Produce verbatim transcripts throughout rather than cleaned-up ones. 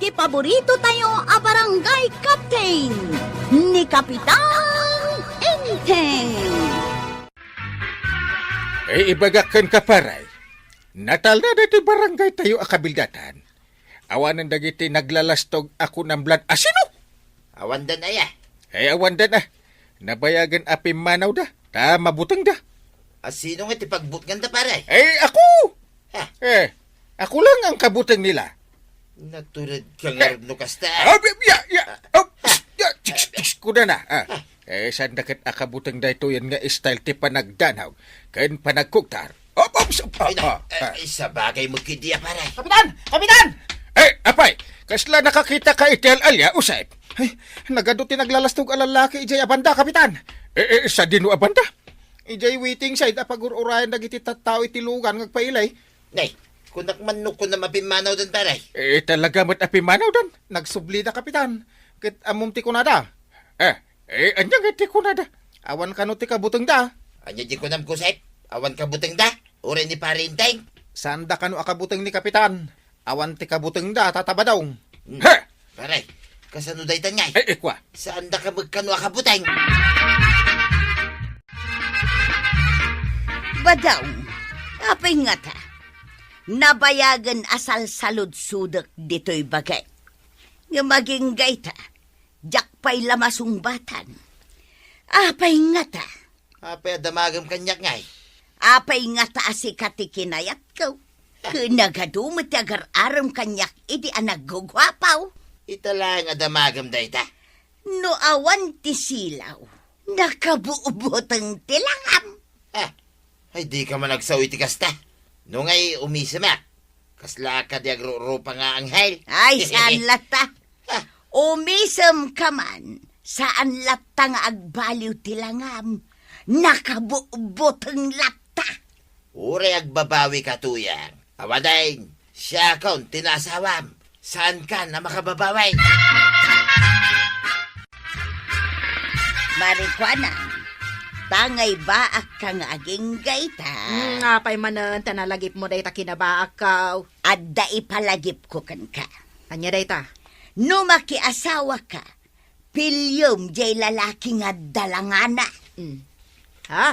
Ti paborito tayo a barangay captain, ni Kapitan Enteng. Eh, ibagak kenka, pare. Natalna daytoy barangay tayo a kabildatan. Awanen dagiti naglalastog a kunam lan asino? Awandan aya? Eh, awandan a. Nabayagen a pimmanawda, ta mabutengda. Asino nga ti pagbutnganda, pare? Eh, ako! Ha? Eh, ako lang ang kabuteng nila. Natured ka nga no kasta. Ah, ya, ya, ya. Ah, Oh, ah, ya, tiks, tiks ko na na. Ah. Eh, saan da ket a kabuteng daytoyen nga style ti panagdanaw ken panagkugtar? Op, op, op, Ay, na, ah, eh, ah. Ay, sabagay mo kidiya, pare. Kapitan! Kapitan! Eh, apay, kasla nakakita ka iti al-alia, Usep? Ay, nagadu ti naglalastog a lalaki idiay a banda, Kapitan. Eh, eh, sadino a banda? Idiay waiting shed a pagur-urayan dagiti tattao iti lugan nga agpailay. Nay, kunak man no kunam a pimmanawdan, pare. Eh, talaga met a pimmanawdan. Nagsubli da, Kapitan. Ket ammom ti kunada. Eh, eh, ania nga ti kunada? Awan kano ti kabutengda. Ania ti kunam, Usep? Awan kabutengda? Uray ni Pare Enteng? Saan da kano a kabuteng ni Kapitan? Awan ti kabutengda, Tata Badong. Hmm. He! Pare, kasano dayta ngay? Eh, eh, kua. Saan da ka met kano a kabuteng? Badong, apay ngata? Nabayagen a salsaludsodek ditoy bagik. Ngem agingga ita, diak pay la masungbatan. Apay ngata? Apay a damagem kaniak ngay? Apay ngata a sika ti kinayatko? Ken nagadu met ti agar-arem kaniak idi a nagguguapaw? Ita laeng a damagem dayta. No awan ti silaw, nakabutbuteng ti langam. Ah, ay, di ka man agsao iti kasta. No ngay umisemak, kasla kadi agrurupa nga anghel? Ay, saan latta? Ah. Umisem ka man, saan latta nga agbaliw ti langam. Nakabutbuteng latta. Uray agbabawi ka, Tuyang. Awanen, siakon ti naasawam. Saankan a makababawi. Marikuanan, tangay baak ka nga agingga ita. Hmm, apay manen ta nalagipmo dayta kinabaakko? Adda ipalagipko kenka. Ania dayta? No makiasawa ka, piliem jay lalaki nga adda langana. Hmm. Ha?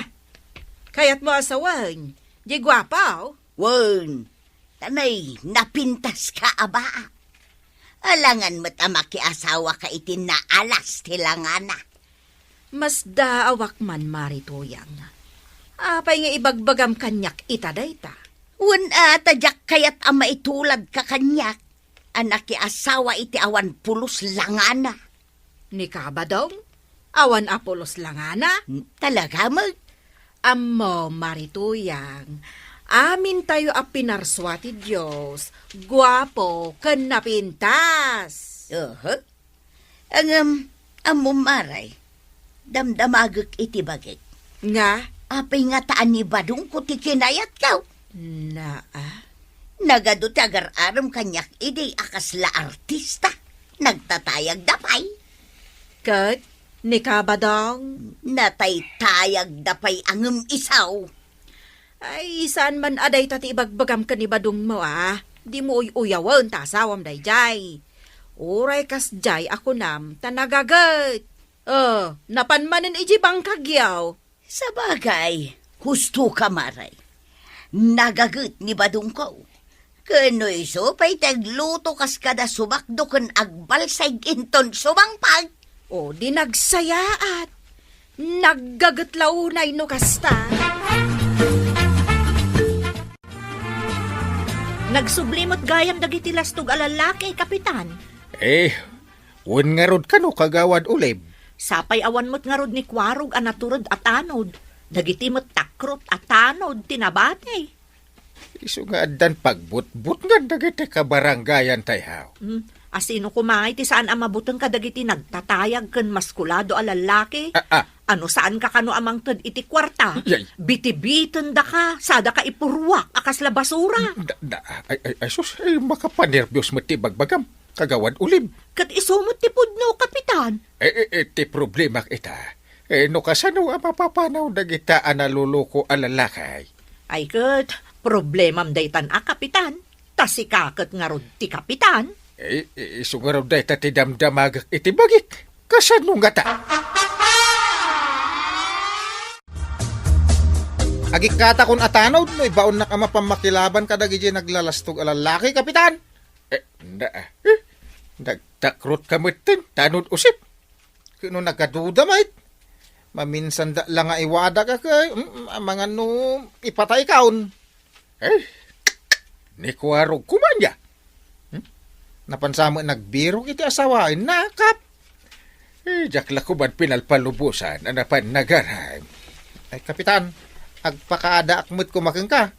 Kayatmo a sawen jay guapo? Wen, ta nay napintas ka a baa. Alangan met a makiasawa ka iti naalas ti langana. Masdaawak man, Mari Tuyang. Apay nga ibagbagam kaniak ita dayta? Wen a, ta diak kayat a maitulad ka kaniak a nakiasawa iti awan pulos langana. Ni Kabadong? Awan a pulos langana? Hmm, talaga met? Ammo, Mari Tuyang, amintayo a pinarsua ti Dios, guapo ken napintas. Aha. Ngem, ammom, Mari, damdamagek iti bagik. Nga? Apay ngata a ni Badongko ti kinayatko? Naa. Nagadu ti agar-arem kaniak idi a kasla artista. Nagtatayagda pay. Ket ni Kabadong? Nataytayagda pay a ngem isu. Ay, saan man a dayta ti ibagbagam ken ni Badongmo, a? Dimo uy-uyawen ta asawam daydiay. Uray kasdiay a kunam ta nagaget. Oh, napan manen idiay bangkagyo. Sabagay, husto ka, Mari. Nagaget ni Badongko. Ken no isu pay ti agluto kas kada sumakdo ken agbalsay inton sumangpet. O, di nagsayaat. Naggaget la unay no kasta. Nagsubli met gayam dagiti lastog a lallaki, Kapitan. Eh, wen ngarud kano, Kagawad Ulib? Sapay awan met ngarud ni Kuarog a natured a tanod. Dagiti met takrot a tanod ti nabati. Isu nga addan pagbutbutngan dagiti kabarangayan tayo. Hmm, asino koma iti saan a mabuteng kadagiti nagtatayag ken maskulado a lallaki? Ah, ah. Ano, saanka kano a mangted iti kuarta? Yay. Bitibitendaka, sadaka ipurruak a kasla basura. Da, da, ay, ay, ay, sus, ay, makapanerbios met ti bagbagam, Kagawad Ulib. Ket isu met ti pudno, Kapitan. Eh, eh, eh, ti problemak ita. Eh, no kasano a mapapanaw dagita a naluluko a lalaki? Ay ket, problemam daytan a, Kapitan. Ta sika ket ngarud ti kapitan. Eh, eh, isu ngarud dayta ti damdamagek iti bagik. Kasano ngata? Agikkatakon a tanod no ibaonnak a mapan makilaban kadagiti naglalastog a lallaki, Kapitan. Eh, na, eh, nagtakrotka metten, tanod usip. Ket no nagaduda met, maminsan da la nga iwadak a kay, mm, amangan no ipataykaon. Eh, ni kuarog kuman ya. Hmm? Napansa met nagbirok iti asawaen, nakap. Eh, diak la kuman pinalpalubosan a napan nagaram. Ay, Kapitan, agpakaadaak met koma kenka.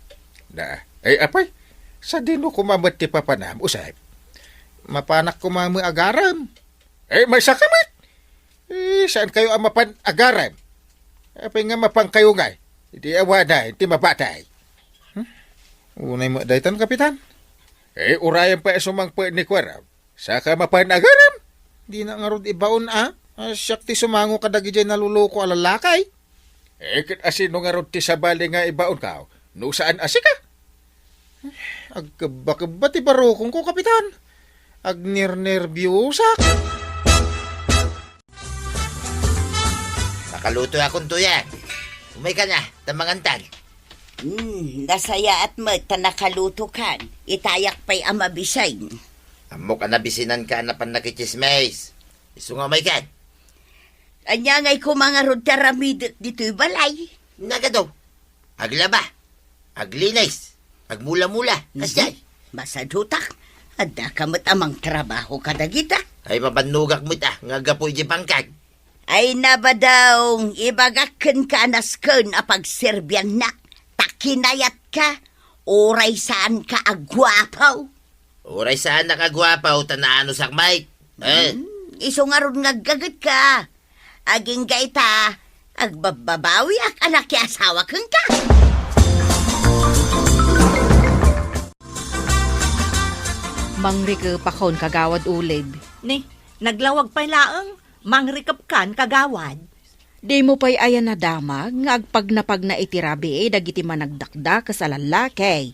Na, ay, apay, sadino koma met ti papanam, Usep? Mapanak koma met agaram. Eh, maysa ka met. Eh, saan kayo a mapan agaram? Apay nga mapan kayo ngay? Di awanan ti mabatay. Hmm? Unay met daytan, Kapitan. Eh, urayan pay a sumangpet ni kuarog. Saka mapan agaram? Di na ngarud ibaon a. Ah, siak ti sumango kadagijay naluloko a lalaki. Eh, ket asino ngarud ti sabali nga ibaonka? No saan a sika? Agkebba-kebba ti barukongko, Kapitan. Agnernerbiosak. Nakaluto akon tuya. Umayka na, ta mangantan. Hmm, nasayaat met ta nakalutokan. Itayak pay a mabisin. Ammok a nabisinanka a napan nakitsismis. Isu nga umaykan. Ania ngay koma ngarud ti aramidek ditoy balay? Nagado. Aglaba. Aglinis. Agmula-mula. Mhm. Kasjay. Masadutak. Addaka met a mangtrabaho kadagita. Ay, mabannogak met a, nga gapu iti bangkag. Ay, nabadong, ibagak kenka a nasken a pagserbiannak. Ta kinayatka, uray saanka a guapo. Uray saanak a guapo, ta naanusak met. Eh. Hmm, isu ngarud nga aggagetka. Agingga ita, agbabbabawiak a nakiasawa kenka. Mangrikepakon, Kagawad Ulib. Ni, naglawag pay laeng, mangrikepkan, Kagawad. Dimo pay aya nadamag nga agpagnapagna iti rabii dagiti managdakdakes a lallaki?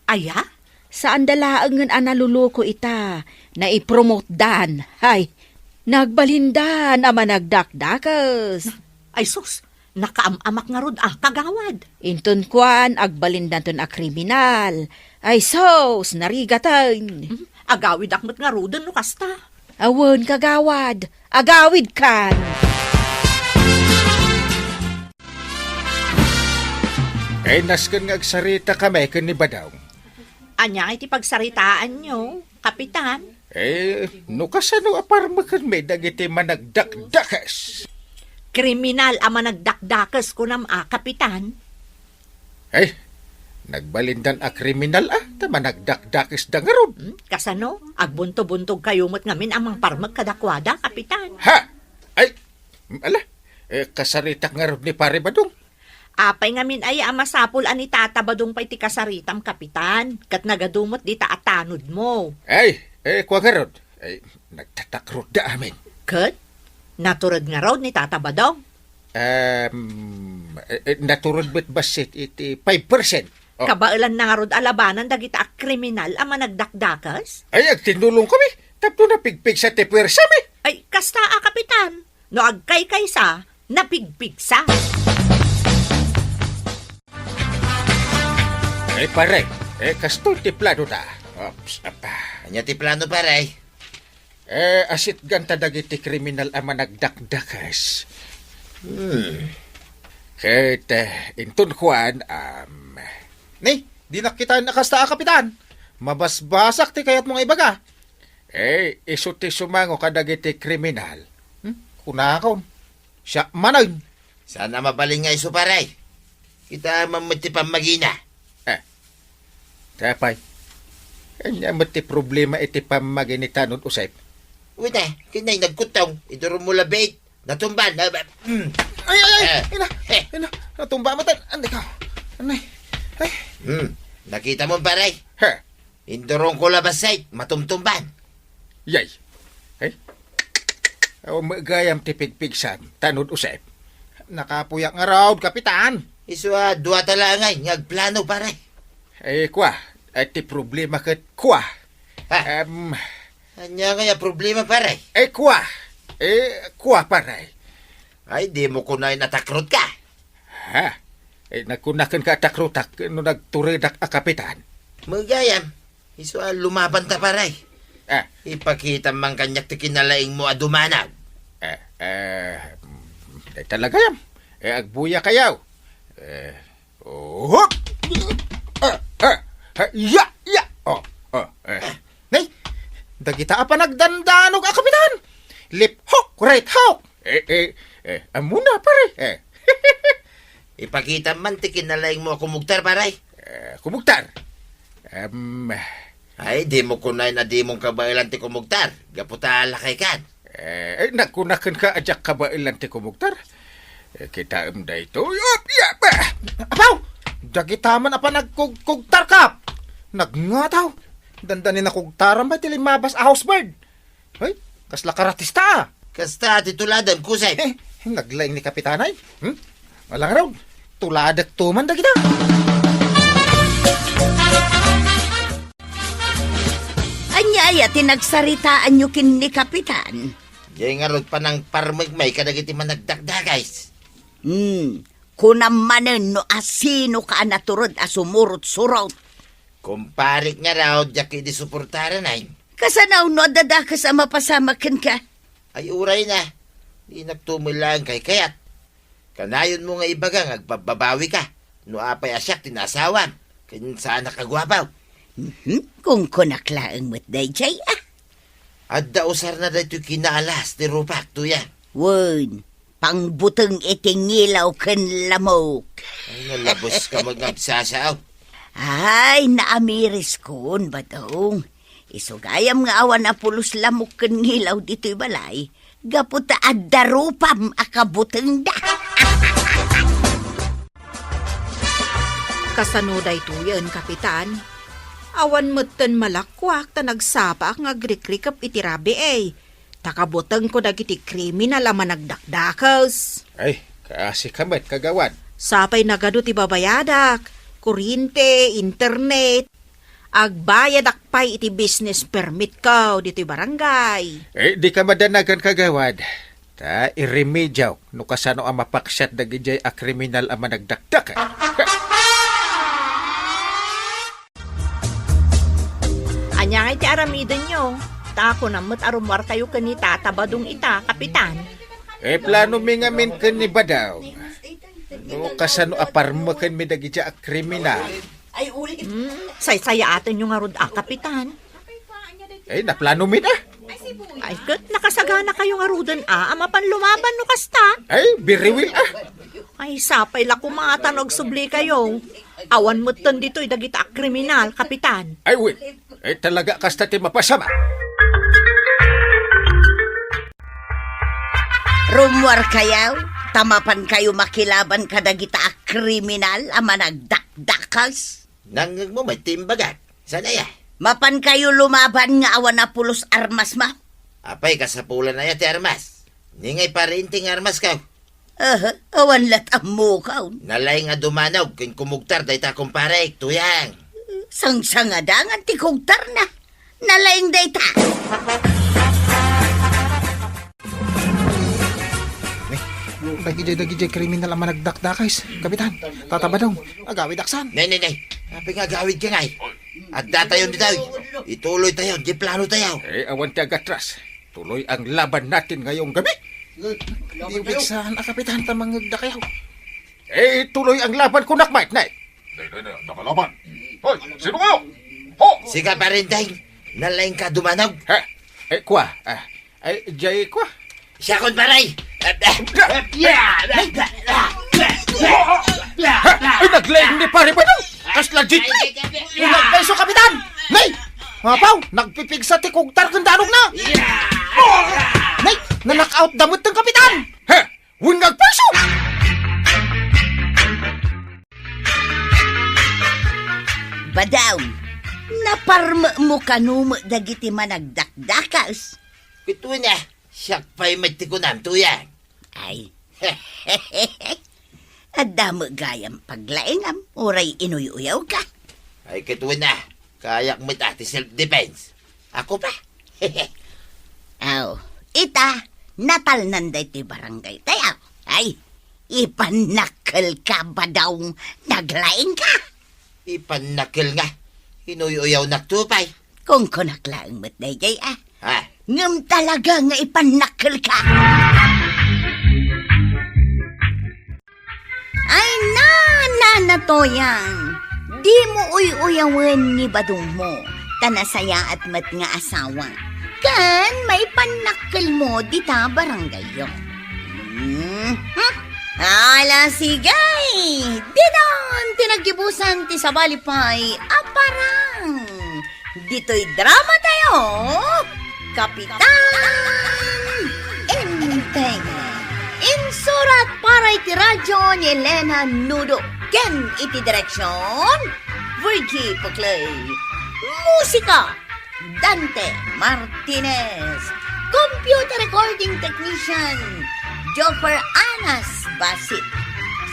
Aya? Saanda laengen a naluluko ita, naipromotdan. Hay, nagbalindan a managdakdakes. Ay sus, nakaam-amak ngarud a, Kagawad. Inton kuan, agbalindanton a kriminal. Ay sus, narigaten. Hmm, agawidak met ngaruden no kasta. Awan, Kagawad. Agawidkan. Ay, nasken nga agsaritakami ken ni Badong. Ania iti pagsaritaanyo, Kapitan? Eh, no kasano a parmekenmi dagiti managdakdakes? Kriminal a managdakdakes, kunam a, Kapitan? Ay, nagbalindan a kriminal a, ta managdakdakesda ngarud. Hmm? Kasano? Agbunto-buntog kayo met ngamin a mangparmek kadakuada, Kapitan? Ha? Ay, ala, eh, kasaritak ngarud ni Pare Badong. Apay ngamin aya a masapul a ni Tata Badong pay ti kasaritam, Kapitan? Ket nagadu met dita a tanodmo. Ay, eh, kua ngarud. Ay, nagtatakrotda amin. Ket? Natured ngarud ni Tata Badong? Um, eh, eh, natured met bassit iti five percent. Oh. Kabaelanna ngarud a labanan dagita a kriminal a managdakdakes? Ay, agtinnulongkami. Tapno napigpigsa ti puersami. Ay, kasta a, Kapitan. No agkaykaysa, napigpigsa. Eh, pare, eh, kastoy ti planota. Ops, apa. Ania ti plano, pare? Eh, asitganta dagiti kriminal a managdakdakes. Hmm. Ket, eh, inton kuan, um, Ni, dinak kitaen a kasta a, Kapitan. Mabasbasak ti kayatmo nga ibaga. Eh, isu ti sumango kadagiti kriminal. Hmm? Kunakon. Siak manen. Saan a mabalin nga isu, pare? Kita man met ti pammagina. Eh, apay. Ania met ti problema iti pammagi ni Tanod Usep? Wita, kinay nagkuttong, idurummo labiit. Natumba, na, mm. Ay, ay, ay! Eh. Ina! Eh. Ina! Natumba, matan! Anday ka! Anay! Ay! Hmm. Nakita mo, pare? Ha? Indurong ko labas, ay, matumtumban. Yay! Ay? Aw, magayam ti pigpigsam, Tanod Usep. Nakapuyak nga raod, Kapitan. Isu a, dua ta laeng ay, nga agplano, pare. Ay, kwa, ay, ti problema ket kwa. Ha? Em, Ania ngay a problema, pare? Eh, kua. Eh, kua, pare. Ay, dimo kunaen a takrotka. Ha? Eh, nagkunakenka a takrotak no nagturedak a kapitan? Met gayam. Isu a lumabanta, pare. Eh. Ipakitam man kaniak ti kinalaingmo a dumanaw. Eh, eh, mm, dayta la gayam. Eh, agbuyakayo. Eh, Oh! Ah, ah, ah, ya, ya! Oh, oh, eh. Nay, dagita a panagdandanog a kapitan! Left hook, right hook! Eh, eh, eh, ammona, pare, eh. Ipakitam man ti kinalaingmo a kumugtar, pare. Eh, kumugtar? Em, Ay, dimo kunaen a dimon kabaelan ti kumugtar, gapu ta lakaykan. Eh, eh, nagkunakenka a diak kabaelan ti kumugtar? Eh, kitaem daytoy. Op, ya, ba! Apaw! Dagita man a panagkugkugtarka! Nagngataw! Dandani nakugtaram ba ti limmabas a housebird? Ay, kasla karatista, ah! Kasta ti tuladem, kusay. Eh, naglaing ni Kapitanay. Hmm? Alangarod, tuladekto man dagita. Ania aya ti nagsaritaanyo ken ni Kapitan? Diay ngarud panangparmekmi kadagiti managdakdakes. Hmm, kunam manen no asinoka a natured a sumurot-surot. Kumparek ngarud, diak idi suportaran, ay. Kasano no adda dakes a mapasamak kenka? Ay, uray na. Dinakto met laeng kaykayat. Kanayonmo nga ibaga nga agpabbabawika no apay a siak ti naasawam ken saanak a guapo. Mhm. Kunkunak laeng met daydiay, ah. Adda usarna daytoy kinaalas ti rupak, Tuyang. Wen, pangbuteng iti ngilaw ken lamok. Ay, nalabuska met nga agsasao. Ay, naamiriskon, Badong. Isu gayam nga awan a pulos lamok ken ngilaw ditoy balay, gapu ta adda rupam a kabutengda. Kasano daytoyen, Kapitan? Awan metten malakkuak ta nagsapaak nga agrikrikep iti rabii, ta kabutengko dagiti kriminal a managdakdakes. Ay, kaasika met, kagawad. Sapay nagadu ti babayadak, kuryente, internet. Agbayadak pay iti business permitko ditoy barangay. Eh, dika madanagan, kagawad. Ta iremediak no kasano a mapaksiat dagidiay a kriminal a managdakdakes. Ania ngay ti aramidenyo? Ta kunam met a rummuarkayo ken ni Tata Badong ita, Kapitan. Eh, planomi ngamin ken ni Badong no kasano a parmekenmi dagidiay a kriminal. Hmm, saysayaatenyo ngarud a, Kapitan. Eh, naplanomi a. Ay, ket nakasaganakayo ngaruden a, a mapan lumaban no kasta. Ay, very well a. Ay, sapay la koma ta no agsublikayo. Awan metten ditoy dagita a kriminal, Kapitan. Ay, well. Eh, talaga kasta ti mapasamak. Rummuarkayo, ta mapankayo makilaban kadagita a kriminal a managdakdakes. Nangngegmo met ti imbagak. Saan aya? Mapankayo lumaban nga awan a pulos armasmo. Apay, kasapulan aya ti armas? Ni ngay pariente nga armasko. Aha, awan la't ammokon. Nalaing a dumanog ken kumugtar dayta kumparek, Tuyang. Sangsangadangan ti kugtarna. Nalaing dayta. Eh, dagidiay, dagidiay kriminal a managdakdakes, Kapitan, Tata Badong, agawid aksan. Nay, nay, nay. Apay nga agawidka ngay? Addatayon ditoy. Ituloytayo diay planotayo. Eh, awan ti agatras. Tuloy ang laban natin ngayong gabi. Di ubigsan a, Kapitan, ta mangngegdakayo. Eh, tuloy ang laban, kunak, Mike, Mike. Nay, nay, nay, nakalaban. Hoy, sino kayo? Ho! Sika, Parenteng. Nalaing ka dumanog. Ha? Eh, kua. Ah, ay, jay kua. Siakon, paray. Ha? Ay, naglaing ni Pare Badong. Kasla jit, Nay. Unag paiso, Kapitan. Nay! Apaw, nagpipigsa ti kugtar ken danogna. Nay, na-knock out da met ti Kapitan. Ha? Wen nga agpaiso! Badong, naparmekmo kano met dagiti managdakdakes? Ket wen a, siak pay met ti kunam, Tuyang. Ay. Adda met gayam paglaingam, uray inuy-uyawka. Ay, ket wen a, kayak met a ti self-defense. Ako pa? Aw, ita, natalnan daytoy barangay tayo. Ay, ipannakkelka, Badong, naglaingka. Ipannakkel nga, inuy-uyawnak to pay. Kunkunak laeng met dayjay, a. Ha? Ngem talaga nga ipannakkelka. Ay, na, na, Natoyang, dimo uy-uyawen ni Badongmo, ta nasayaat met nga asawa. Ken maipannakkelmo dita barangayyo. Hmm, hmm. Ala, sige! Ditan ti naggibusan ti sabali pay a parang. Ditoy drama tayo, Kapitan Enteng. Insurat para iti radyo ni Elena Nudo. Ken iti direksyon, Virgie Puclay. Musika, Dante Martinez. Computer recording technician, Joffer Anas Basit.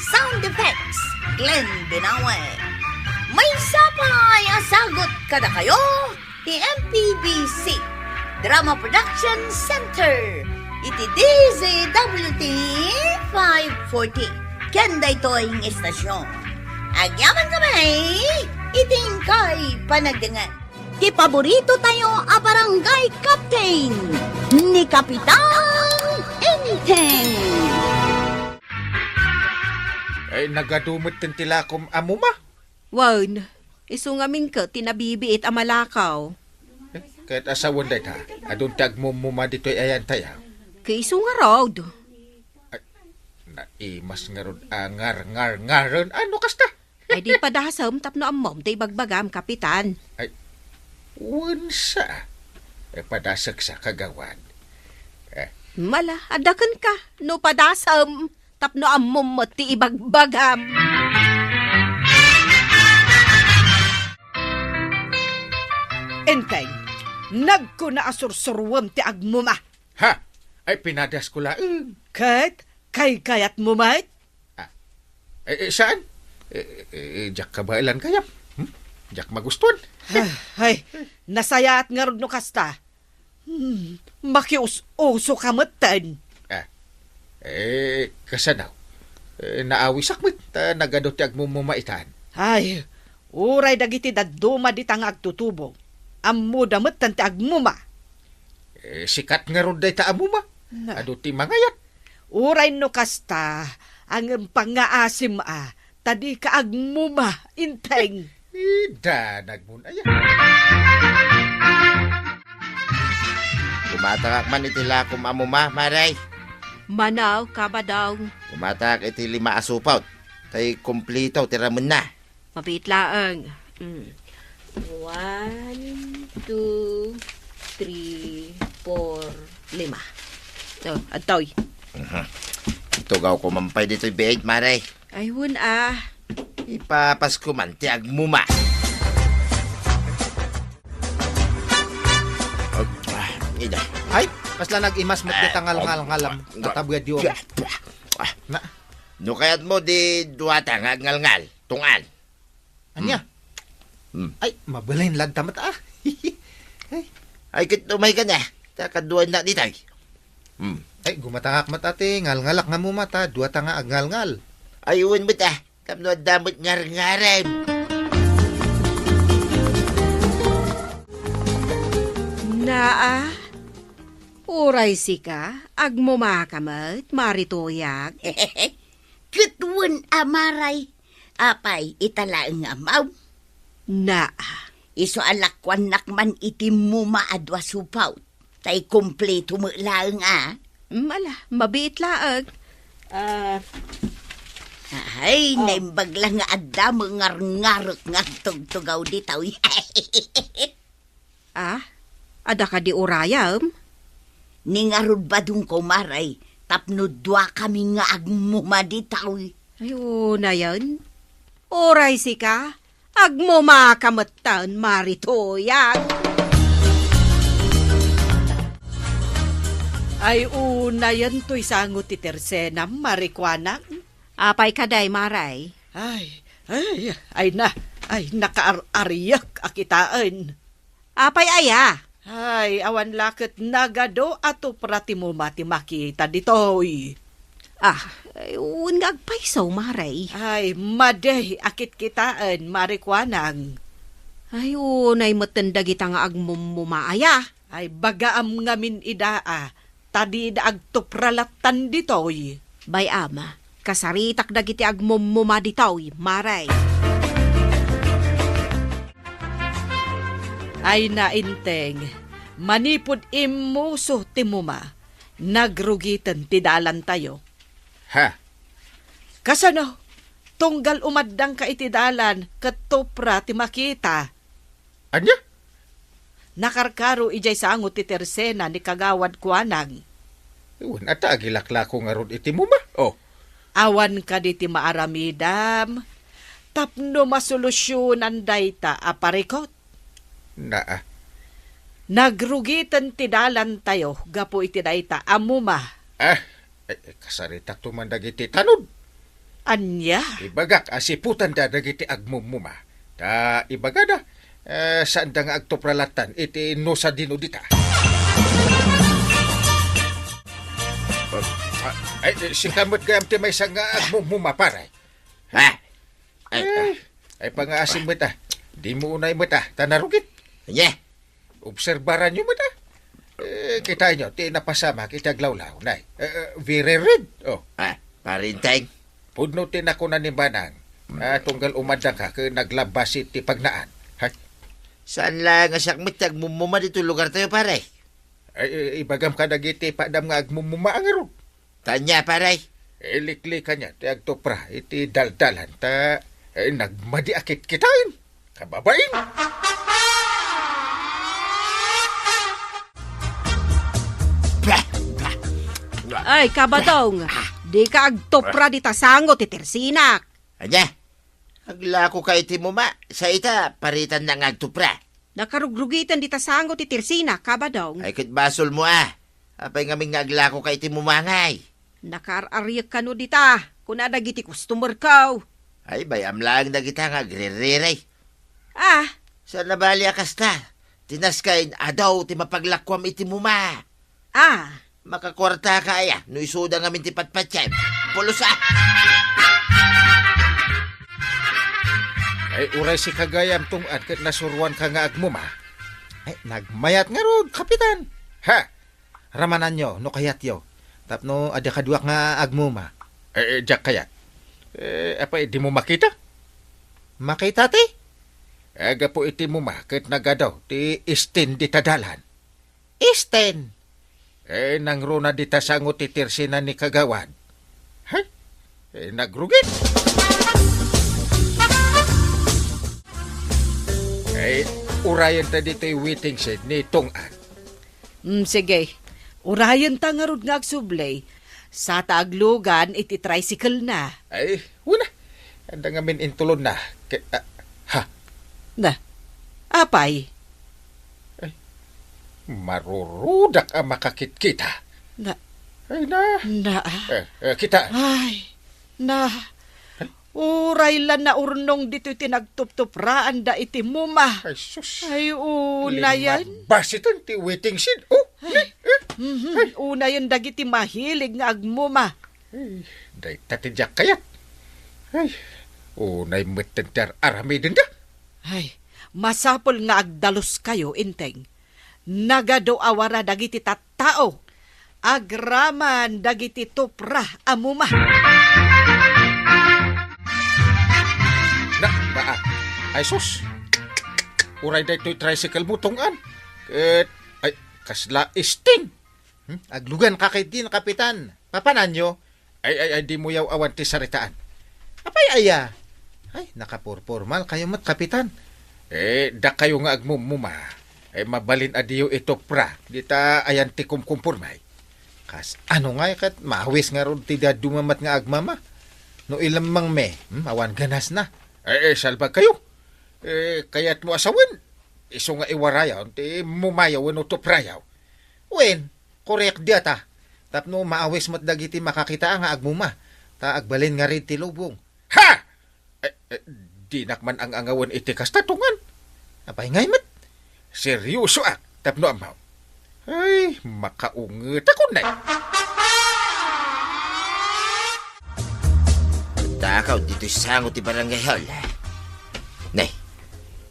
Sound effects, Glenn Binawe. Maysa pay a sagut kadakayo ti M P B C Drama Production Center iti D Z W T five forty. Ken daytoy nga istasyon, agyaman kami iti inkay panagdengngeg. Ti paborito tayo a barangay captain, ni Kapitan Enteng. Ay, nagadu met ti lakom a muma. Wen, isu ngamin ket ti nabibiit a malakaw. Eh, ket asawen dayta, adun ti agmumuma ditoy ayan tayo. Ket isu ngarud. Ay, naimas ngarud a ngar, ngar, ngaren. Ano kasta? Ay, di padasem tapno ammom ti ibagbagam, Kapitan. Ay, wen sa. Eh, padasek sa, kagawad. Eh. Mala, adda kenka, no padasem tapno ammom met ti ibagbagam. Enteng, nagkuna a sursuruem ti agmuma. Ha? Ay, pinadasko laeng. Ket, kaykayatmo met? Ah. Eh, eh, saan? Eh, eh, eh, diak kabaelan kayam. Hmm? Diak magustuan. Ah, ay, nasayaat ngarud no kasta. Hmm, makius-uso ka metten. Ah. Eh, kasano? Eh, naawisak met, ta nagadu ti agmumuma itan. Ay, uray dagiti dadduma dita nga agtutubo. Ammoda metten ti agmuma. Eh, sikat ngarud dayta a muma. Na. Adu ti mangayat. Uray no kasta, ngem pangngaasim a, ta dika agmuma, Enteng. Ida, nagmun-aya. Kumatangak man iti lakom a muma, Mare. Manaw, Kabadong. Kumatangak iti lima a supaw, tay kumplito ti ramenna. Mabiit laeng. Mm. One, two, three, four, lima. Oh, adtoy. Mhm. Itugawko man pay ditoy biit, Mare. Ay, wen a. Ipapasko man ti agmuma. Ah, ida. Ay, kasla nag-imas met dita ngalngal ngalam. Tatabuya diyo. Ah. Na? No kayatmo di duata nga agngalngal, tungan. Ania? Hmm. Hmm. Ay, mabalin lagta met, ah. Ay. Ay, ket umay ka na. Ta kaduan na ditoy. Hmm. Ay, gumatangak met, ate. Ngalngalak nga muma ta, duata nga agngalngal. Ay, wen met, ah. Tapno adda met ngarngarem. Naa, uray sika, agmumaka met, Mare Tuyag. Ket wen a, Mare. Apay, ita laeng nga ammo? Naa. Isu a lakuannak man iti muma a dua supaw, tay kumplito met laeng a. Mm, ala, mabiit laeng. Ah. Ay, ah, naimbag la nga adda met ngarngarek nga agtugtugaw ditoy. Ah? Adda kadi urayem? Ni ngarud, Badongko, Mare, tapno duakami nga agmuma ditoy. Ay, unayen. Uray sika, agmumaka metten, Mare Tuyag. Ay, unayen toy sango ti tersenam, Mare Kuana. Apay kadi, Mare? Ay, ay, ay na, ay, nakaar-ariak a kitaen. Apay aya? Ay, awan la ket nagadu a tupra ti muma ti makita ditoy. Ah, ay, wen nga agpayso, Mare. Ay, madi a kitkitaen, Mare Kuanang. Ay, unay metten dagita nga agmumuma aya. Ay, bagaam ngamin ida a, ta dida agtupra lattan ditoy. Bay-am, kasaritak dagiti agmumuma ditoy, Mare. Ay, nainteng, manipud immuso ti muma, nagrugiten ti dalantayo. Ha? Kasano? Tunggal umaddangka iti dalan ket tupra ti makita. Ania? Nakarkaro idiay sango ti tersena ni Kagawad Kuanang. Wen, ata agilaklako ngarud iti muma. Oh. Awan kadi ti maaramidam tapno masolusionan dayta a parikut? Naa. Nagrugiten ti dalantayo gapu iti dayta a muma. Ah, eh, eh, kasaritakto man dagiti tanod. Ania? Ibagak a siputanda dagiti agmumuma. Ta ibagada, eh, saanda nga agtupra lattan iti no sadino dita. Ah, ay, eh, sika met gayam ti maysa nga agmumuma, pare. Ha? Ay, eh, ay, pangaasim met, ah. Dimo unay met, ah, ta narugit. Ania? Obserbaranyo met, ah. Eh, kitaenyo, ti napasamak iti aglawlaw, nay. Eh, eh, very red. Oh. Ah, Pare Inteng? Pudno ti nakuna ni Manang. Ah, tunggal umaddangka ket naglabas iti pagnaan. Hay. Saan la nga siak met ti agmumuma ditoy lugartayo, pare? Ay, eh, ibagam kadagiti padam nga agmumuma a ngarud. Ta ania, pare? Iliklikanyo ti agtupra iti daldalan ta, eh, nagmadi a kitkitaen. Kababain! Ay, Kabadong, dika agtupra dita sango ti tersinak. Ania? Aglakoka iti muma, sa ita, paritanna nga agtupra. Nakarugrugiten dita sango ti tersina, Kabadong. Ay, ket basolmo, a. Apay ngamin nga aglakoka iti muma ngay? Nakaar-ariek kano dita, kuna dagiti customerko. Ay, bay-am laeng dagita nga agririri. Ah. Saan a bali a kasta? Ti naskayen, adu ti mapaglakoam iti muma. Ah. Makakuartaka aya no isuda ngamin ti patpatiem? Pulos a! Ay, uray sika gayam, Tong-an, ket nasuroanka nga agmuma. Ay, nagmayat ngarud, Kapitan. Ha? Ramananyo no kayatyo, tapno adda kaduak nga agmuma. Eh, eh, diak kayat. Eh, apay, dimo makita? Makita ti? Eh, gapu iti muma ket nagadu ti istin dita dalan. Isten. Eh, nangruna dita sango ti tersina ni Kagawad. Hay, eh, nagrugit. Eh, urayen ta ditoy waiting shed ni Tong-an. Mm, sige. Urayen ta ngarud nga agsubli. Sa ta aglugan iti tricycle na. Ay, wala. Adda ngamin intulod na. Ke-, ah, ha? Na, apay? Ay, marurudak a makakitkita. Na. Ay, na. Na. Eh, eh, kita. Ay, na. Ay. Uray la naurnong ditoy ti nagtuptupraanda iti muma. Ay, sus. Ay, unayen. Limmabasiten ti waiting shed. Oh, ay. Eh, eh. Mhm. Ay. Unayen dagiti mahilig nga agmuma. Ay, dayta ti diak kayat. Ay, unay metten ti ar-aramidenda. Ay, masapul nga agdaluskayo, Inteng. Nagadu a wara dagiti tattao agraman dagiti tupra a muma. Na, na, ah, ay sus. Uray daytoy tricycle mo, Tong-an. Ket, ay, kasla istin. Hmm? Agluganka ketdin, Kapitan. Papananyo? Ay, ay, ay, dimo yaw-awan ti saritaan. Apay aya? Ay, nakapurpormal kayo met, Kapitan. Eh, dakayo nga agmumuma. Ay, mabalin a diyo itupra. Dita ayan ti kumkumpormay. Kas, ano ngay ket maawis ngarud ti dadduma met nga agmama? No ilemmengmi, hmm, awan ganasna. Eh, eh, salbag kayo. Eh, kayatmo a sawen, isu nga iwarayaw ti mumayaw wenno tuprayaw. Wen, korek diata, tapno maawis met dagiti makakita nga agmuma, ta agbalin ngarid ti lubong. Ha! Eh, eh, dinak man ang-angawen iti kasta, Tong-an. Apay ngay met? Seryosoak. Tapno ammo. Ay, makaungetakon, Nay. Takaw ditoy sango ti barangay hall. Nay,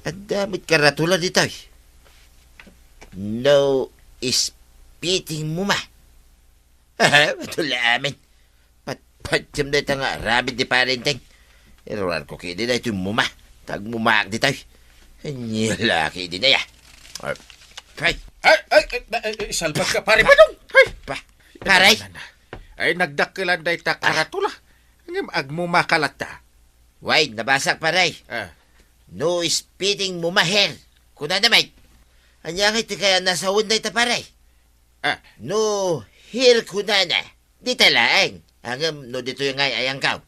adda met karatula ditoy. No spitting MUMA. Ito la amin. Patpatiem dayta nga aramid ni Pare Enteng. Iruarko ketdi daytoy MUMA. Ta agmumaak ditoy. Ania la ketdi, Nay, a. Ay. Ay, ay, ay, ay, ay, salbag ka, Pare Badong. Ay. Pa, Pare. Ay, nagdakkelan dayta karatula. Ngem agmumaka latta. Wait, nabasak, Pare. Ah. No spitting MUMA here. Kunana met. Ania ngay ti kaya nasawen dayta, Pare? Ah. No here kunana. Dita laeng. Ngem no ditoy ngay ayankaw.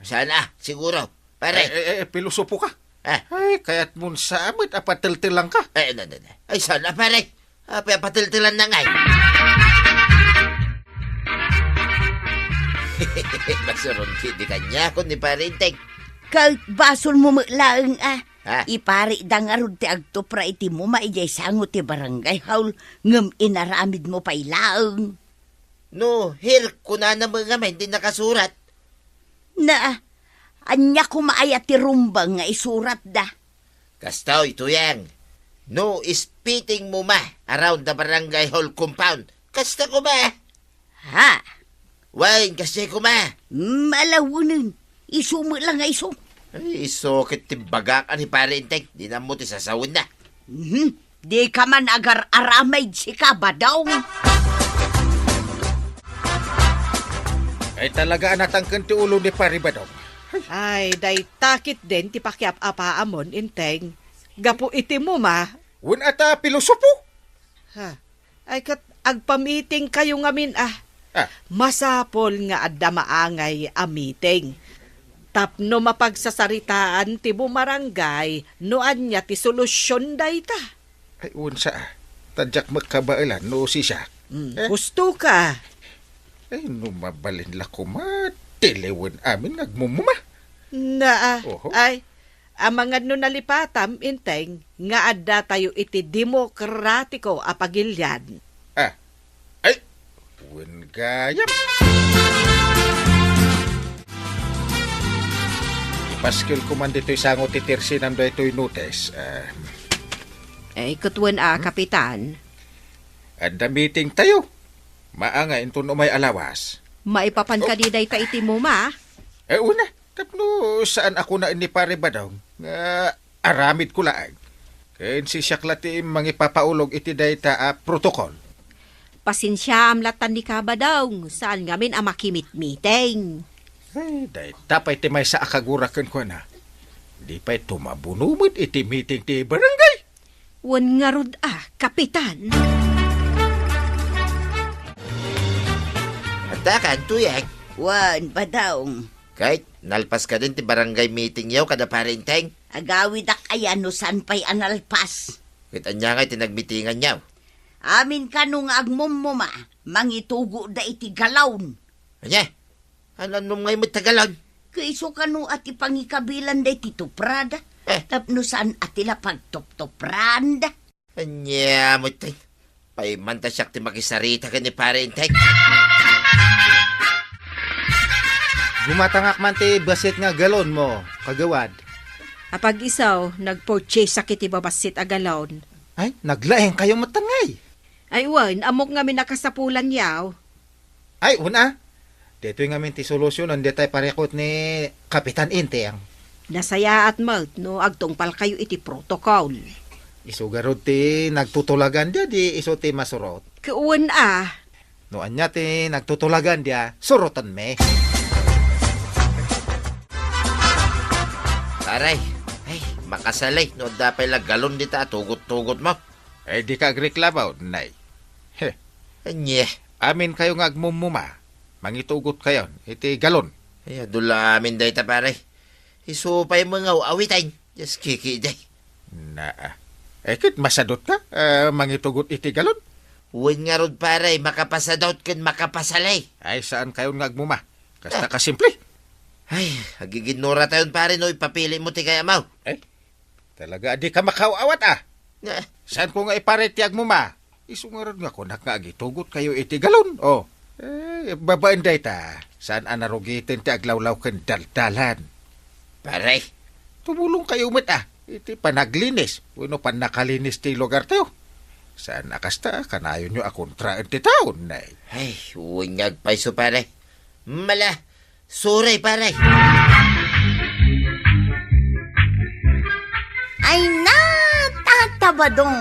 Saan a, siguro. Pare. Ay, ay, ay, pilosopo ka. Ah. Ay, kayatmon sa met a pateltelanka. Ay, na, na, na. Ay, saan a, Pare? Apay a pateltelanna ngay? Masuron ketdi kaniak ni Pare Enteng. Ket basolmo met laeng a. Ha? Iparikda ngarud ti agtupra iti MUMA idiay sango ti barangay hall ngem inaramidmo pay laeng. No here kunana met ngamin ti nakasurat. Na, ania koma aya ti rumbeng nga isuratda? Kastoy, Tuyang. No spitting MUMA around the barangay hall compound. Kasta koma. Ha? Wen, kasdiay koma. Malawenen. Isu met la nga isu. Ay, isu ket ti bagak a ni Pare Enteng. Dina ammo ti sasawenna. Mhm. Dika man agar-aramid, sika, Badong. Ay, talaga a natangken ti ulo ni Pare Badong. Ay, dayta ketdin ti pakiap-apaamon, Enteng. Gapu iti MUMA. Wen a ta pilosopo? Ha? Ay, ket agpamitingkayo ngamin a. Ah. Masapul nga adda maangay a miting. Tapno mapagsasaritaan ti bumarangay no ania ti solusion dayta. Ay, wen sa, a. Ta diak met kabaelan no sisiak. Mm, eh? Husto ka. Ay, no mabalin la koma, tiliwen amin nga agmumuma. Na, a. Oho. Ay, amangan no nalipatam, Enteng, nga adda tayo iti demokratiko a pagilian. Ah. Ay, wen gayam. Ipaskil koman ditoy sango ti tersinam daytoy notes. Ah. Eh, ket wen a, hmm? Kapitan. Adda meeting tayo. Maangay inton umay a lawas. Maipapan kadi dayta iti MUMA? Eh, una, tapno saan a kunaen ni Pare Badong nga aramidko laeng. Ken sisiak la ti mangipapaulog iti dayta a protocol. Pasensiaam latta ni Kabadong, saan ngamin a makimitmiting. Ay, dayta pay ti maysa a kagura kenkuana. Di pay tumabuno met iti meeting ti barangay. Wen ngarud a, Kapitan. Adda kan, Tuyang? Wen, Badong. Ket, nalpas kadin ti barangay meetingyo kada Pare Enteng? Agawidak aya no saan pay a nalpas. Ket ania ngay ti nagmitinganyo? Amin kano nga agmumuma, mangitugotda iti galon. Ania? Anannom ngay met ta galon? Ket isu kano a ti pangikabilanda iti tuprada, eh, tapno saan a ti la pagtuptupranda. Ania met, tay? Paimanta siak ti makisarita ken ni Pare Enteng. Gumatangak man ti bassit nga galon mo, kagawad. Apag-isu, nagpurchaseak iti babassit a galon. Ay, naglaengkayo met ngay. Ay, wen, ammok ngamin a kasapulanyo. Ay, una. Daytoy ngamin ti solusionen, daytay parikut ni Kapitan Enteng. Nasayaat met no agtungpalkayo iti protocol. Isu garud ti nagtutulagan dia, di isu ti masurot. Ket wen a. No ania ti nagtutulagan dia, surotenmi. Pare, ay, makasalay no adda pay la galon dita a tugot-tugotmo. Ay, dika agreklamo, Nay. He. Ania? Aminkayo nga agmumuma, mangitugotkayon iti galon. Ay, adu la amin dayta, pare. Isu pay met nga aw-awiten. Dios, kiki, day. Naa. Eh, ket masadutka, ah, mangitugot iti galon? Wen ngarud, pare, makapasadut ken makapasalay. Ay, saankayon nga agmuma. Kasta ka simple. Ay, agiginnuratayon, pare, no ipapilim ti kayatmo. Ay, talaga a dika makaaw-awat, a. Saanko nga iparitiag mo, ma? Isu ngarud nga kunak nga agitugot kayo iti galon, o. Eh, babaen dayta, saan a narugiten ti aglawlaw ken daldalan. Pare. Tumulong kayo met, a, iti panaglinis wenno pannakalinis ti lugar tayo. Saan a kasta, kanayonyo a kontraen ti taon, eh. Ay, wen nga agpayso, pare. Mala, suray, pare. Ay, natatabadong!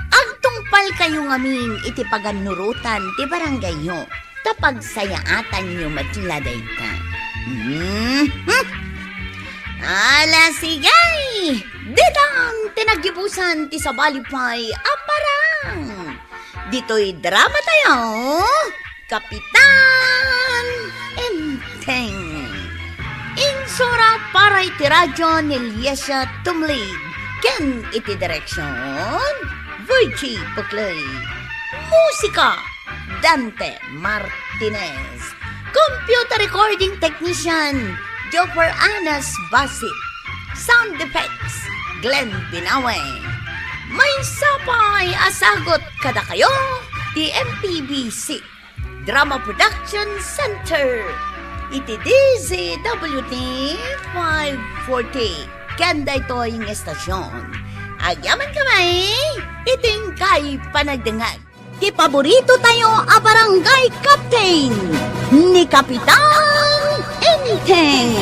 Agtungpal kayo ngamin iti pagannurotan ti barangayyo, ta pagsayaatanyo met la dayta. Mhm. Ala, sige! Ditan ti naggibusan ti sabali pay a parang. Ditoy drama tayo, Kapitan Enteng. Insurat para iti radyo ni Liesia Tumlig ken iti direksyon, Virgie Puclay. Musika, Dante Martinez. Computer recording technician, Joffer Anas Basit. Sound effects, Glenn Binawe. Maysa pay a sagut kadakayo ti M P B C Drama Production Center iti D Z W T five forty. Ken daytoy nga estasyon, agyaman kami iti inkay panagdengngeg. Ti paborito tayo a barangay captain, ni Kapitan Enteng.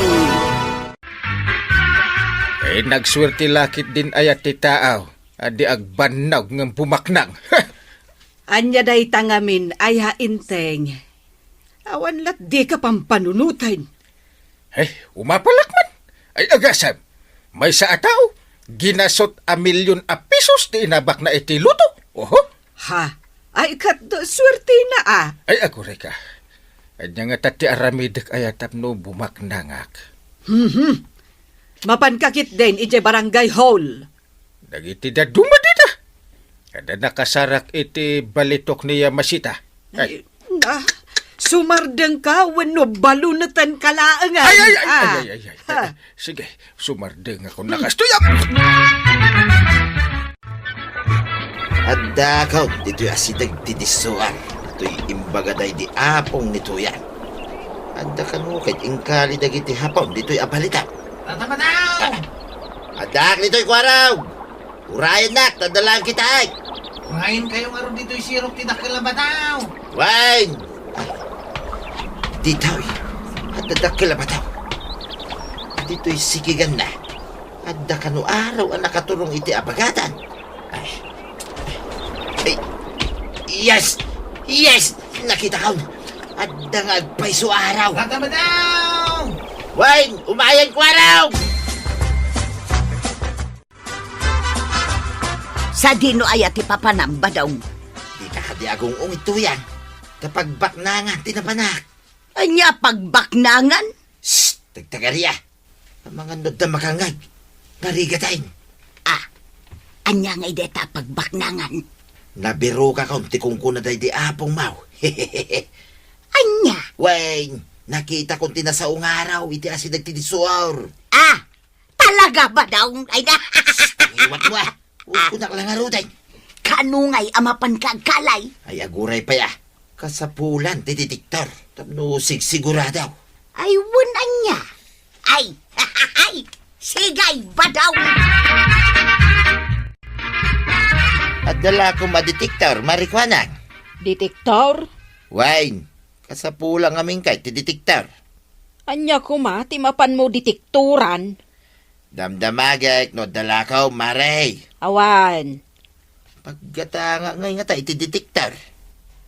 Eh, nagsuerte la ketdin aya ti tao a di agbannog ngem bumaknang. Ania dayta ngamin aya, Enteng? Awan lat dika pampanunoten. Eh, umapalak man. Ay, agasem. Maysa a tao, ginasot a milyon a pesos ti inabakna iti luto. Oho. Ha? Ay, ket suertena, a. Ay, aguray ka. Ania ngata ti aramidek aya tapno bumaknangak? Mhm. Mapanka ketdin idiay barangay hall. Dagiti dadduma dita. Adda nakasarak iti balitok ni Yamashita. Ay. Ay, ah, sumardengka wenno baluneten ka laengen? Ay, ay, ay, ah. Ay, ay, ay, ay. Ha. Sige, sumardengakon a kastoy. Adda kano ditoy asideg ti disso, a. Ditoy imbaga daydi apong ni Tuyang. Adda kano ket inkali dagiti Hapon ditoy a balita. Tata Badaw! Ah, addaak ditoy, Kuarog! Urayennak, ta adda laeng kitaek. Urayen kayo ngarud ditoy sirok ti dakkel a badaw. Wen! Ditoy, adda dakkel a badaw. Ditoy sikiganna, adda kano araw a nakaturong iti abagatan. Ay. Ay. Yes! Yes! Nakitakon! Adda nga agpayso araw. Tata Badaw! Wen, umayen, Kuarog! Sadino aya ti papanam, Badaw? Dika kadi agung-ung, Tuyang. Ta pagbaknangan ti napanak. Ania pagbaknangan? Shh! Tagtagaria. Amangan no adda makangngeg. Narigaten. Ah, ania ngay dayta pagbaknangan? Nabirokakon ti kunkuna daydi apongmo. Ania? Wen, nakitakon ti nasao nga araw iti asideg ti disso. Ah, talaga, Badaw? Ay na. Iwat mo, a. Uy, kunak la ngaruden. Kano ngay a mapanka agkalay? Ay, aguray pay, a. Kasapulan ti detektor tapno sigsigurado. Ay, wen ania? Ay, ay, sige, Badaw. Adda la koma detektor, Mare Kuanang. Detektor? Wen, kasapulan ngamin kay ti detektor. Ania koma ti mapanmo detektoran? Damdamagek no adda la koma, Mare. Awan. Paggatangak ngay ngata iti detektor.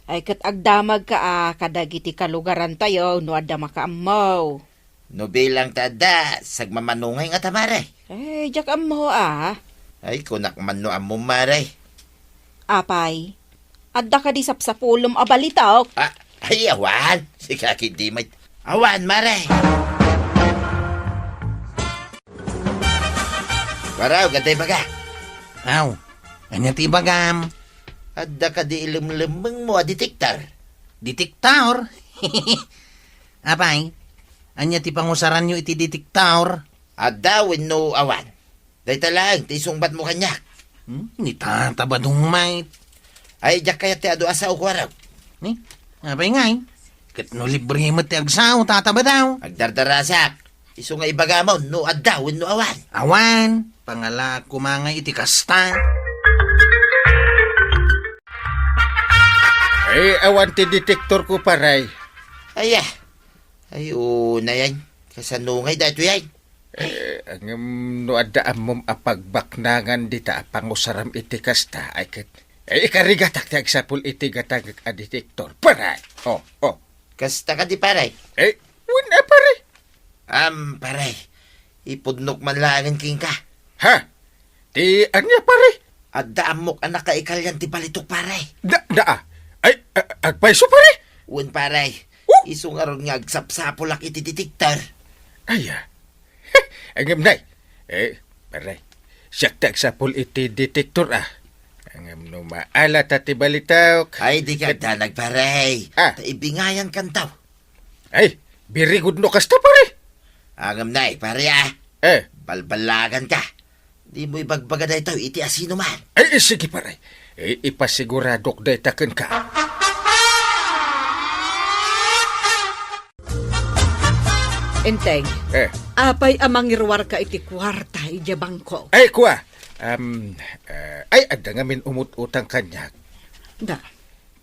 Ay, ket agdamagka a kadagiti kalugarantayo no adda makaammo. No bilang ta adda, sagmamano ngay ngata, Mare. Ay, diak ammo, a. Ay, kunak man no ammom, Mare. Apay, adda kadi sapsapulem a balitok? Ah, ay, awan. Sika ketdi met. Awan, Mare. Kuarog, adda ibaga. Aw, ania ti ibagam? Adda kadi ilemlemmengmo a detektor? Detektor? Apay, ania ti pangusaranyo iti detektor? Adda wenno awan? Dayta laeng ti isungbatmo kaniak. Hmm? Ni Tata Badong met. Ay, diak kayat ti adu a sao, kuarok. Ni? Apay ngay? Ket no libre met ti agsao, Tata Badong. Agdardarasak. Isu nga ibagamon no adda wenno awan. Awan. Pangalaak koma nga iti kasta. Ay, awan ti detektor ko, pare. Ay, ah. Ay, oo na yan. Kasano ngay daytoy yan? Eh, ngem no adda ammom a pagbaknangan dita a pangusaram iti kasta, ay ket, eh, ikarigatak ti agsapul iti gatangek a detektor, pare. Oh, oh. Kasta kadi, pare? Eh, wen a, pare. Am, pare. Ipudnok man laengen kenka. Ha? Ti ania, pare? Adda ammok a nakaikalian ti balitok, pare. Da, da, ah. Ay, a-, agpayso, pare? Wen, pare. Oh! Isu ngarud nga agsapsapulak iti detektor. Ay, ah. Ngem, nay, eh, pare, siak ti agsapul iti detektor, ah. Ngem no maala ta ti balitok. Ay, di ka ket danag, pare. Ah. Ta ibingayan kantaw. Ay, very good no kasta, pare. Ngem, nay, pare, ah. Eh. Balbalagan ka. Dimo ibagbaga daytoy iti asinoman. Ay, eh, sige, pare. Eh, ipasiguradok dayta kenka. Enteng, eh, apay a mangiruarka iti kuarta idiay bangko? Ay, kua. Um, eh, ay, adda ngamin umut-utang kaniak. Da.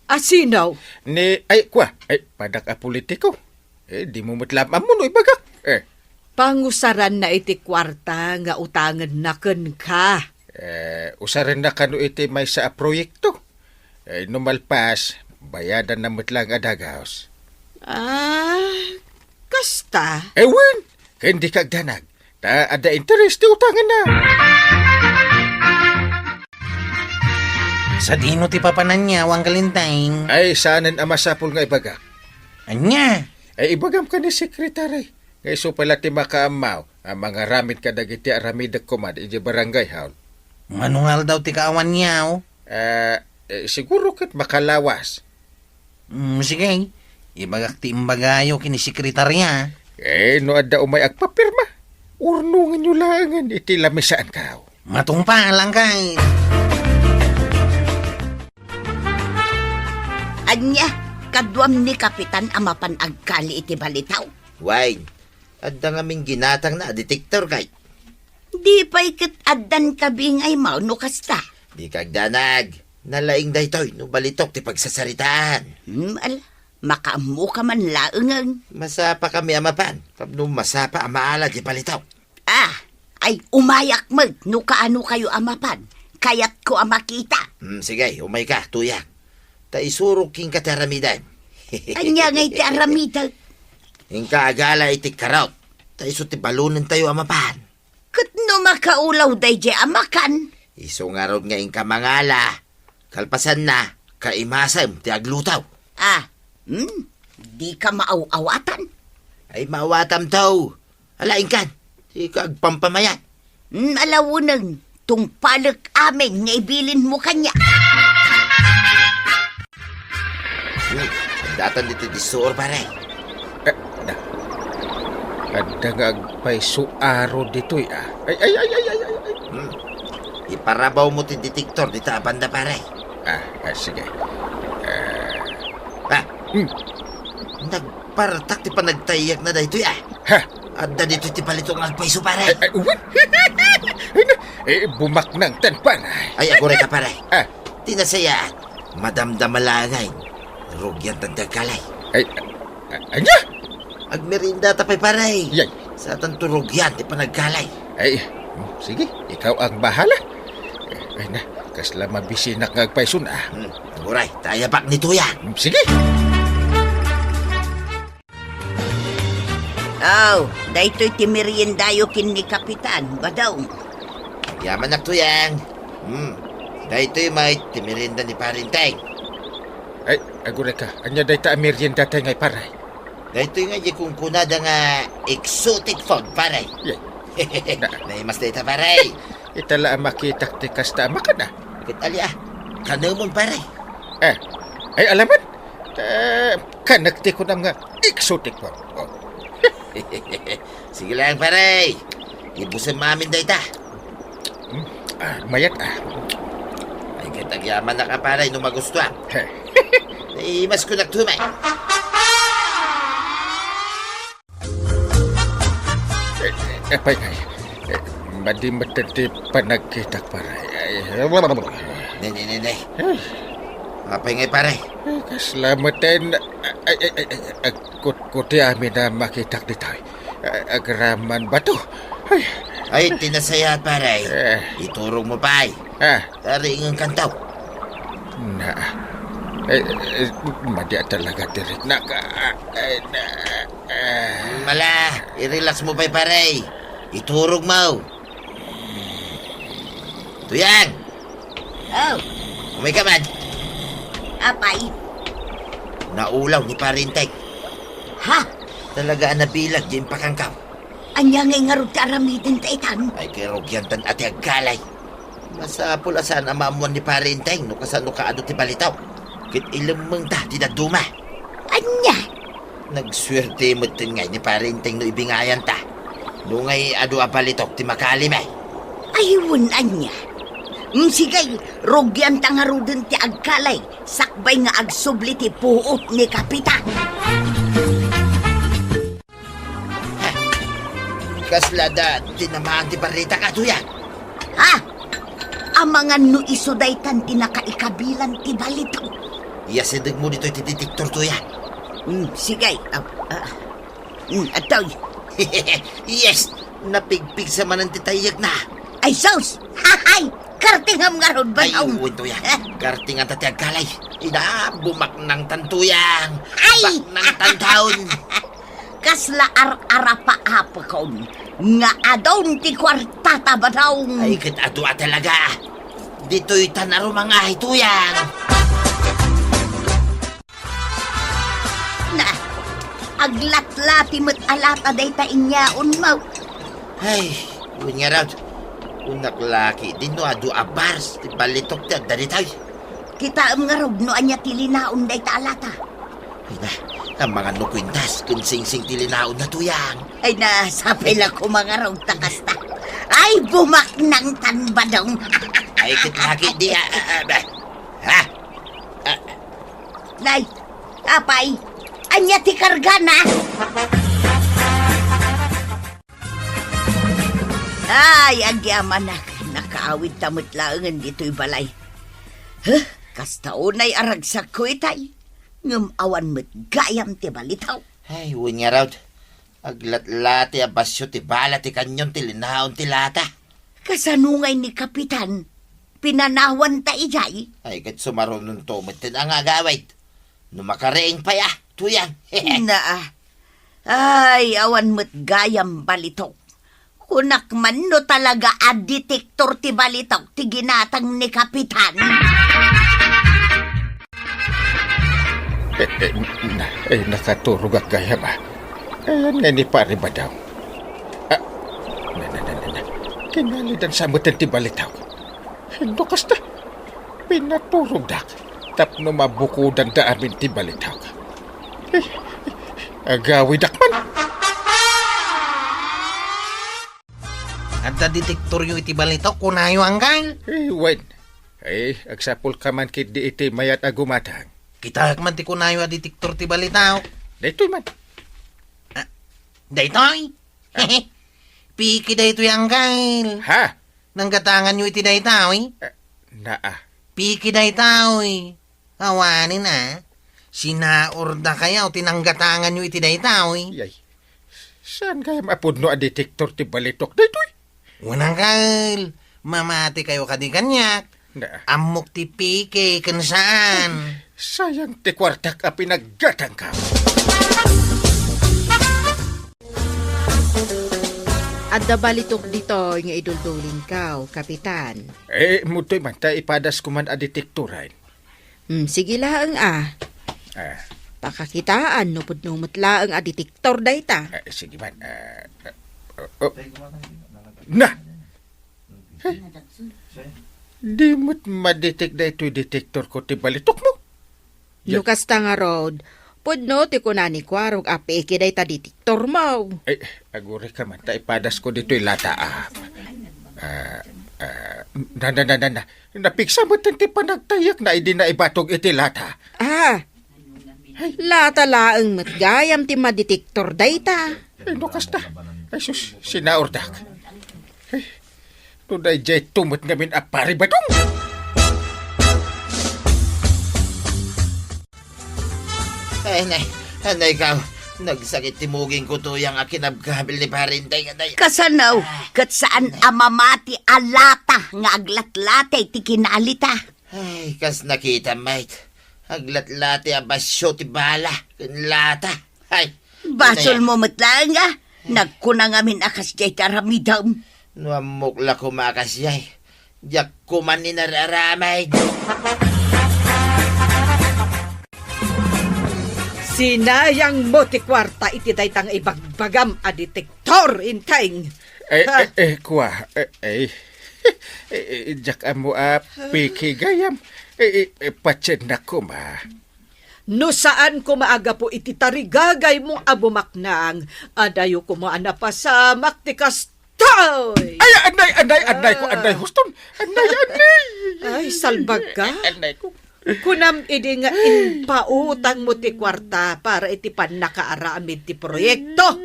Asino? Ni, ay, kua. Ay, padak a politiko. Eh, dimo met la ammo no ibagak. Eh. Pangusaranna iti kuarta nga utangenna kenka. Eh, usarenna kano iti maysa a proyekto. Eh, no malpas, bayadanna met laeng a dagus. Ah, kasta? Eh, wen, ken di ka agdanag. Ta adda interes ti utangenna. Sadino ti papananna, Angkel Enteng? Ay, saanen a masapul nga ibagak. Ania? Ay, ibagam ken ni sekretary. Nga isu pay la ti makaammo a mangaramid kadagiti aramidek koma idiay barangay hall. Mano nga aldaw ti kaawanna? Eh, eh, siguro ket makalawas. Mm, sige. Ibagak ti imbagayo ken ni sekretarya. Eh, no adda umay agpapirma, urnongenyo laengen iti lamisaanko. Matungpal, Angkel. Ania, kaduam ni Kapitan a mapan agkali iti balitaw? Wen, adda ngamin ginatangna a detektor, kay. Di pay ket addan kabingaymo no kasta. Di ka agdanag. Nalaing daytoy no balitok ti pagsasaritaan. Hmm, ala, makaammoka man laengen. Masapakami a mapan, tapno masapa a maala ti balitok. Ah, ay umayak met no kaanokayo a mapan. Kayatko a makita. Hmm, sige, umayka, tuyang. Ta isurok kenka ti aramidem. Ania ngay ti aramidek? Inka agala iti karot. Ta isu ti balonentayo a mapan. Ket no makaulaw daydiay a makan? Isu ngarud nga inka mangala. Kalpasanna, kaimasem ti agluto. Ah, hmm? Dika maaw-awatan? Ay, maawatam to. Ala, inkan. Dika agpampamayat. Hmm, ala wenno, tungpalek amin nga ibilinmo kaniak. Hmm, datan ditoy disso, pare. Eh, na. Adda nga agpayso aro ditoy, ah. Ay, ay, ay, ay, ay, ay, ay. Hmm. Iparabawmo ti detektor dita a banda, pare. Ah, ah, sige. Ah. Ah, hmm. Nagpartak ti panagtayyakna daytoy, ah. Ha? Adda ditoy ti balitok nga agpayso, pare. Ay, ay, uy. Ay, na. Eh, bumaknang tan, pare. Ay, aguray ka, pare. Ah. Ti nasayaat, madamdama laeng. Rugian tan ti agkalay. Ay, a-, ania? Agmeriendata pay, pare. Yay. Saatanto rugian ti panagkalay. Ay, hmm, sige, ikaw ang bahala. Eh, ay na, kasla mabisinak nga agpayson, ah. Hmm, aguray, ta ayabak ni Tuya. Hmm, sige. Aw, daytoy ti meriendayo ken ni Kapitan, Badong. Yamanak, Tuyang. Hmm. Daytoy met ti merienda ni Pare Enteng. Ay, aguray ka. Ania dayta a meriendatayo ngay, pare? Daytoy nga di kunkunada nga exotic food, pare. Yay. Na- Naimas dayta, pare. Ita la a makitak ti kasta a makan, ah. Ket ali, ah. Kanemon, pare. Eh, ay, alaman. Eh, kanek ti kunam nga exotic food. Oh. Sige lang, pare. Ibusem amin dayta. Hmm? Ah, mayat, ah. Ket agyamanak a, pare, no magustuam. He. Imas ko nagtumay. Eh, apay ngay. Eh, madi met ti panagkitak, pare. Ay, ne, ne, ne, ne. Ay. Apay ngay, pare? Eh, kasla met ten. Ay, ay, ay, ay, agkutkuti amin a makitak ditoy. Ah, agraman bato. Ay. Ay, ti nasayaat, pare. Eh. Iturog mo pay. Ah. Taringan kantaw. Na. Eh, eh, madi a talaga ti riknak. Ah, eh, na, ah. Mala, i-relax mo pay, pare. Iturog mo. Tuyang! Oh. Umay ka man. Apay? Naulaw ni Pare Enteng. Ha? Talaga a nabilag di impakangkaw. Ania ngay ngarud ti aramiden ta itan? Ay, kay rugiantan a ti agkalay. Masapul a saan a maammuan ni Pare Enteng no kasano kaadu ti balitaw. Ket ilemmengta ti dadduma. Ania? Nagsuerte metten ngay ni Pare Enteng no ibingayanta. No ngay adu a balitok ti makaalimay. Ay, wen ania? Mm, sige, rugianta ngaruden ti agkalay, sakbay nga agsubli ti puot ni Kapitan. Kasla da tinamaan ti barritaka, Tuyang? Ha? Amangan no isu daytan ti nakaikabilan ti balitaw. Iyasidegmo ditoy ti detektor, Tuyang. Hmm, sige. Ah, ah. Hmm, adtoy. Yes! Napigpigsa manen ti tayyekna. Ay, sus! Hahay! Kartingam ngarud, Ay, Badong. Wen, Tuyang. Eh? Kartinganta ti agkalay. Ina, bumaknangtan, Tuyang. Ay! Baknangtan taon. Kasla ar-arapaapekon nga adun ti kuartata, Badong. Ay, ket adu a talaga. Ditoy ta narumangahay, Tuyang. Na, aglatlati met a lata dayta inyaon, Maw. Ay, wen ngarud. Kunak la ketdin no adu a bars ti balitok ti adda ditoy. Kitaem ngarud no ania ti linaon dayta a lata. Ay na, amangan no kuintas ken singsing ti linaonna, Tuyang. Ay na, sapay la koma ngarud ta kasta. Ay, bumaknangtan, Badong. Ay, ket laki di, ah, ah, ah, bah. Ha? Ah. Nay, apay, ania ti kargana? Ay, agyamanak, nakaawidta met laengen ditoy balay. Huh, kasta unay a ragsakko itay, ngem awan met gayam ti balitaw. Ay, wen ngarud, aglatlati a basio ti bala ti kanyon ti linaon ti lata. Kasano ngay ni Kapitan? Pinanawanta idiay? Ay, ket sumarunonto metten a nga agawid. No makariing pay a, Tuyang. Naa. Ay, awan met gayam balitok. Kunak man no talaga a detektor ti balitok ti ginatang ni Kapitan. Eh, eh, na, eh, nakaturogak gayam a. Ayan nga ni Pare Badong. Ah, na, na, na, na, na. Kinalidan sa metten ti balitok. No kasta, pinaturogdak tapno mabukodanda amin ti balitok. Eh, agawidak man. Adda detektoryo iti balitok, kunayo, Anggal? Eh, wen. Eh, agsapulka man ketdi iti mayat a gumatang. Kitaek man ti kunayo a detektor ti balitok. Daytoy man. Ah, daytoy? Ah. Piki daytoy, Anggal. Ha? Nanggatanganyo iti daytoy? Eh, naa. Piki daytoy. Awanen a. Sinaurdakayo ti nanggatanganyo iti daytoy. Yay. Saan gayam a pudno a detektor ti balitok daytoy? Wen, Anggal. Mamatikayo kadi kaniak. Na. Ammok ti piki ken saan. Sayang ti kuartak a pinaggatangka. Adda balitok ditoy nga iduldulinkaw, Kapitan. Eh, mutoy man, ta ipadasko man a detektoran. Hmm, sige laeng a. Ah. Pakakitaan no pudno met laeng a detektor dayta. Eh, sige man. Ah, ah, oh. Na! Di met madetek daytoy detektorko ti balitokmo. No kasta ngarud, pudno ti kuna ni Kuarog a peke dayta detektormo. Ay, agurayka man, ta ipadasko ditoy lata a. Ah, ah, Na, na, na, na, na. Napigsa met ti panagtayyekna idi naibatog iti lata. Ah, lata laeng met gayam ti madetektor dayta. Ay, no kasta. Ay, sus, sinaurdak. Ay, no daydiay tumet ngamin a pari Badong. Ay, nay, anay ka. Nagsakit ti muging ko tuyang a kinabkabil ni Pare Inteng, anay. Kasano? Ah. Ket saan a mamati a lata nga aglatlatay ti kinalita? Ay, kas nakita, mate. Aglatlati a basyo ti bala ken lata. Ay, basolmo met laeng a. Nagkuna ngamin a kasdiay ti aramidem. No ammok la koma a kasdiay, diak koma ni nararamid. Sinayangmo ti kuarta iti dayta nga ibagbagam a detektor, Inteng. Eh, Ha? eh, eh, kua, eh, eh. Eh, eh, diak ammo a piki gayam. Eh, eh, eh, patiennak koma. No saan koma a gapu iti tarigagaymo a bumaknang, adayo koma a napasamak ti kastoy. Ay, anay, anay, anay ko, anay, Huston. Anay, anay. Ay, salbag ka. Anay ko. Kunam idi nga impautangmo ti kuarta para iti pannakaaramid ti proyekto.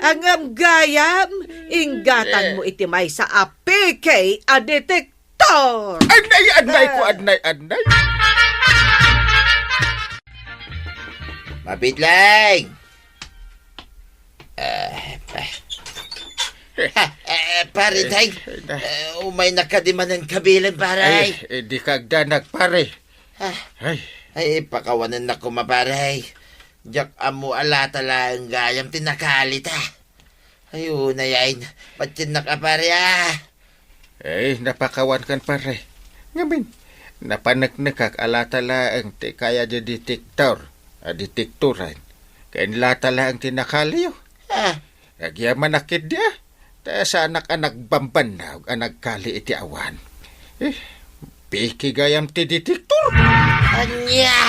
Ngem gayam, inggatanmo iti maysa a peke a detektor. Anay, anay ko, anay, anay. Mabitleng! Eh, pa-, eh, eh, pare, Tay. Eh, na- Eh, umaynak kadi manen kabilen, pare. Ay, eh, di ka agdanag, pare. Ah. Ay. Ay, pakawanennak koma, pare. Diak ammo a lata laeng gayam ti nakalita. Ay, unay, ay, patiennak a, pare, ah. Eh, napakawan kan, pare. Ngamin, napaneknekak a lata laeng ti kaya di detektor, a detektoran. Ken lata laeng ti nakaliyo. Ah. Agyamanak ketdi, ah. Ta saanak a nagbambannog a nagkali iti awan. Eh, piki gayam ti detektor. Ania?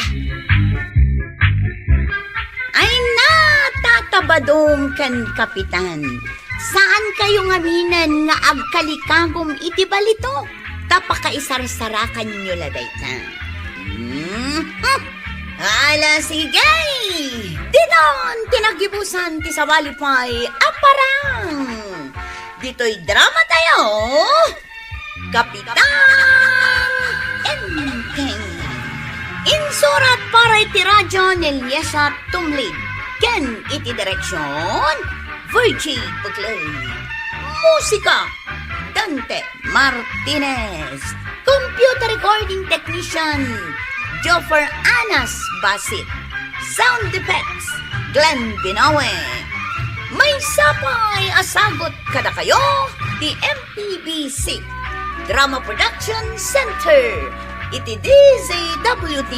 Ay na, Tata Badong ken Kapitan. Saan kayo ngaminen nga agkalikagum iti balito? Ta pakaisarsarakanyo la dayta. Hmm? Ala, sige! Dinan ti nagibusan ti sabali pay a parang! Ditoy drama tayo, Kapitan Enteng. Insurat para iti radyo ni Eliesa Tumlid. Ken iti direksyon, Virgie Buclay. Musika, Dante Martinez. Computer recording technician, Joffer Anas Basit. Sound effects, Glenn Binawe. Maysa pay a sagut kadakayo ti M P B C Drama Production Center iti D Z W T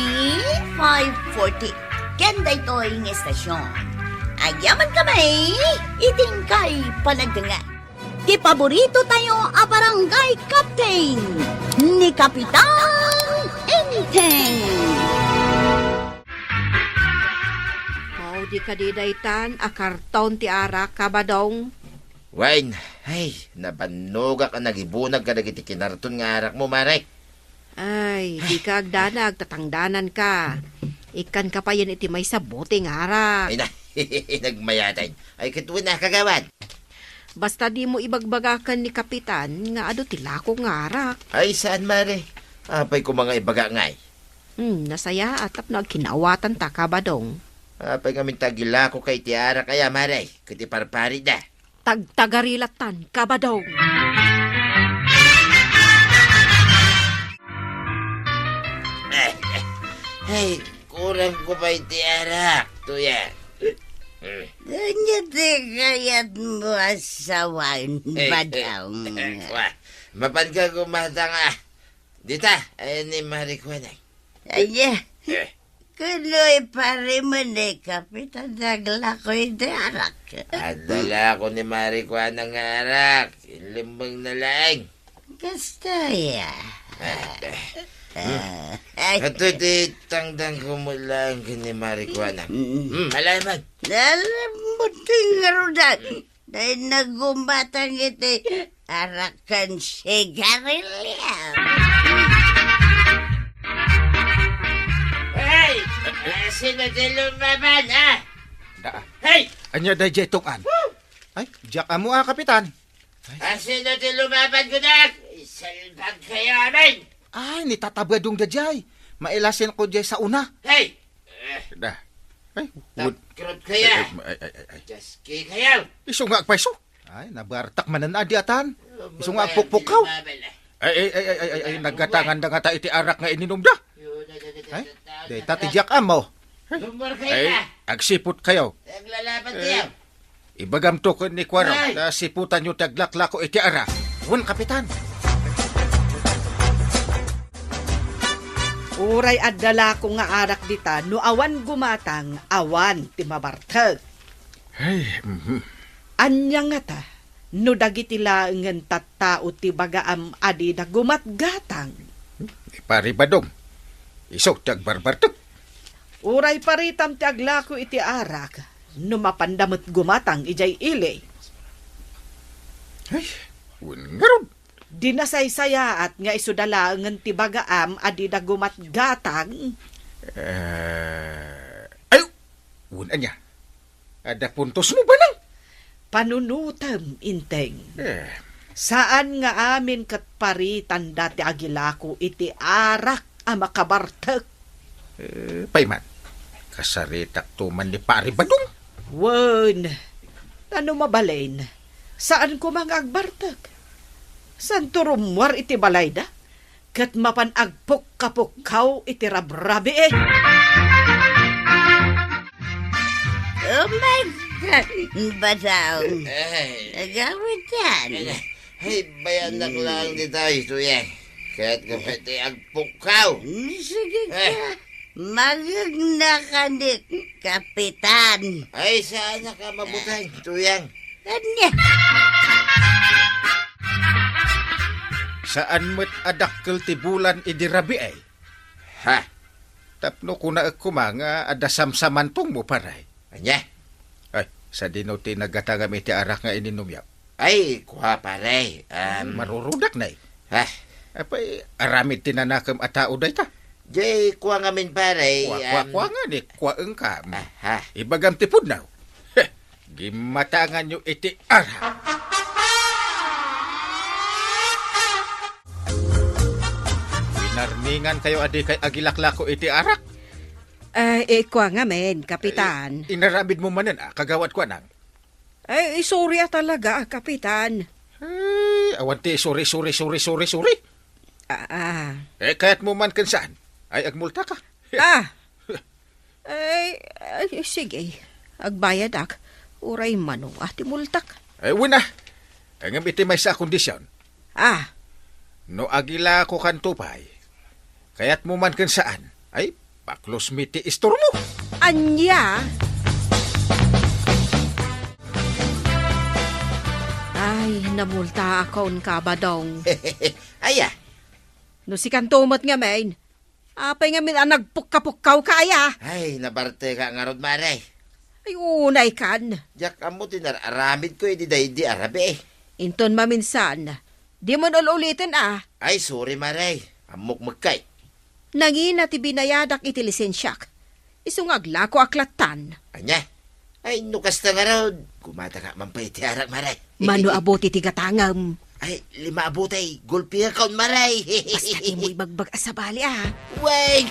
five forty. Ken daytoy nga estasyon, agyamankami iti inkay panagdengngeg. Ti paborito tayo a barangay captain, ni Kapitan Enteng. Mao di kadi daytan a karton ti arak, Kabadong? Wen, ay, nabannogak a nagibunag kadagiti kinarton nga arakmo, mare. Ay, dika agdanag, tatangdananka. Ikkanka payen iti maysa bote nga arak. Ay na, nagmayatan. Ay, ket wen a, Kagawad. Basta dimo ibagbaga ken ni Kapitan nga adu ti lako nga arak. Ay, saan, mare? Apay koma nga ibaga ngay? Hmm, nasayaat tapno agkinawatanta, Kabadong. Apay ngamin ta agilakoka iti arak aya, mare, ket iparparida. Tagtagari lattan, Kabadong. Ay, kurang ko pay ti arak, tuya. Ania ti kayatmo a sawen, Badong? Wa, mapanka gumatang a. Dita, ay ni Marijuana. Ania? Eh. Kunoy pare man ni Kapitan, naglako iti arak. Adda la ako ni Marijuana nga arak. Ilimbeng na laeng. Kasta ya. Eh, eh. Ah, ay. Ato ti tangdang ko mo laeng ken ni Marijuana. Mm. Hmm, alay man. Alam mo, tingarudan. Dahil nagumatang iti Arak ken sigarilyo. Hey! Asino ti lumaban, ha? Da. Hey! Ania daydiay, Tong-an? Ay, diak ammo a, Kapitan. Asino ti lumaban, kunak? Isalbag kayo amin! Ay, ni Tata Badong daydiay. Mailasin ko diay sa una. Hey! Da. Ay, wud- Tapkrot kaya! Ay, ay, ay, ay, ay. Jaski kayo! Isu nga agpayso. Ay, nabartak manen adi atan. Isu nga agpukpukkaw. Ay, ay, ay, ay, ay, ay, ay, naggatangan da ngata iti arak nga ininumda. Ay, dayta ti diak ammo. Lumbar kayo Ay, na! Agsiput kayo. Naglalaban Eh, kayo! Ibagamto ken ni Kuwaro Ay! ta siputanyo ti aglaklako iti arak. Wen, Kapitan. Uray adda lako nga arak dita, no awan gumatang, awan ti mabartek. Ay, mhm. Ania ngata, no dagiti laengen tattao ti bagaam a dida gumatgatang? Ni Pari Badong, isu ti agbarbartek. Uray paritam ti aglako iti arak, no mapanda met gumatang idiay ili. Ay, wen ngarud. Di nasaysayaat nga isuda laengen ti bagaam a dida gumatgatang. Eh, ay, wen ania? Adda puntos mo, Banang? Panunutem, Inteng. Eh. Saan nga amin ket paritanda ti agilako iti arak a makabartek. Eh, payman. Kasaritakto man ni Pari Badong. Wen, ta no mabalin, saan koma nga agbartek. Santo rummuar iti balayda, ket mapan agpukkapukkaw iti rabrabii. Oh my God! Badong! Ay. Agawid yan. Ay, bayanak lang ditoy, Tuyang. Kayatka pay ti agpukkaw. Mm, sige ka. Eh. Magegna kanik, Kapitan. Ay, saan ka mabuteng, Tuyang? Ania? Saan met a dakkel ti bulan idi rabii? Ha? Tapno kunaek koma nga adda samsamantongmo, pare. Ania? Ay, sadino ti naggatangam iti arak nga ininumyo? Ay, kua, pare, um, Marurudak, nay. Ha? Apay, aramid ti nanakem a tao dayta? Jay, kua ngamin, pare, Kua, kua, um, kua nga ni, kua engka. Aha. Ibagam ti pudno. Heh, gimmatanganyo iti arak. Winarningan kayo a dikay agilaklako iti arak? Ah, eh, kua ngamin, Kapitan. Eh, inaramid mo manen, ah, kagawad ko, anang? Ay, sorry a talaga, ah, Kapitan. Ay, awan ti sorry, sorry, sorry, sorry, sorry. Ah, ah. Eh, kayat mo man ken saan? Ay, agmulta ka. Ah. Ay, ay, sige. Agbayadak. Uray mano, ah, ti multak. Ay, wen a. Ngem iti maysa a kondisyon. Ah. No agilako kanto pay, kayat mo man ken saan, ay, paklos mi ti istormo. Ania? Ay, namultaakon ka, Badong. Aya? No sikanto met ngamin, apay ngamin a nagpukkapukkaw ka, aya? Ay, nabartek ka ngarud, mare. Ay, unay kan. Diak ammo ti nar-aramid ko idi daydi a rabii. Inton maminsan, di man ul-uliten a. Ay, sorry, mare. Ammok mekkay. Nangina ti binayadak iti lisensiak. Isu nga aglako ak lattan. Ania? Ay, no kasta ngarud, gumatangak man pay iti arak, mare. Mano a bote ti gatangem? Ay, lima a bote, gulpi nga kaon, mare. Basta dimo ibagbag a sabali, ah. Wey!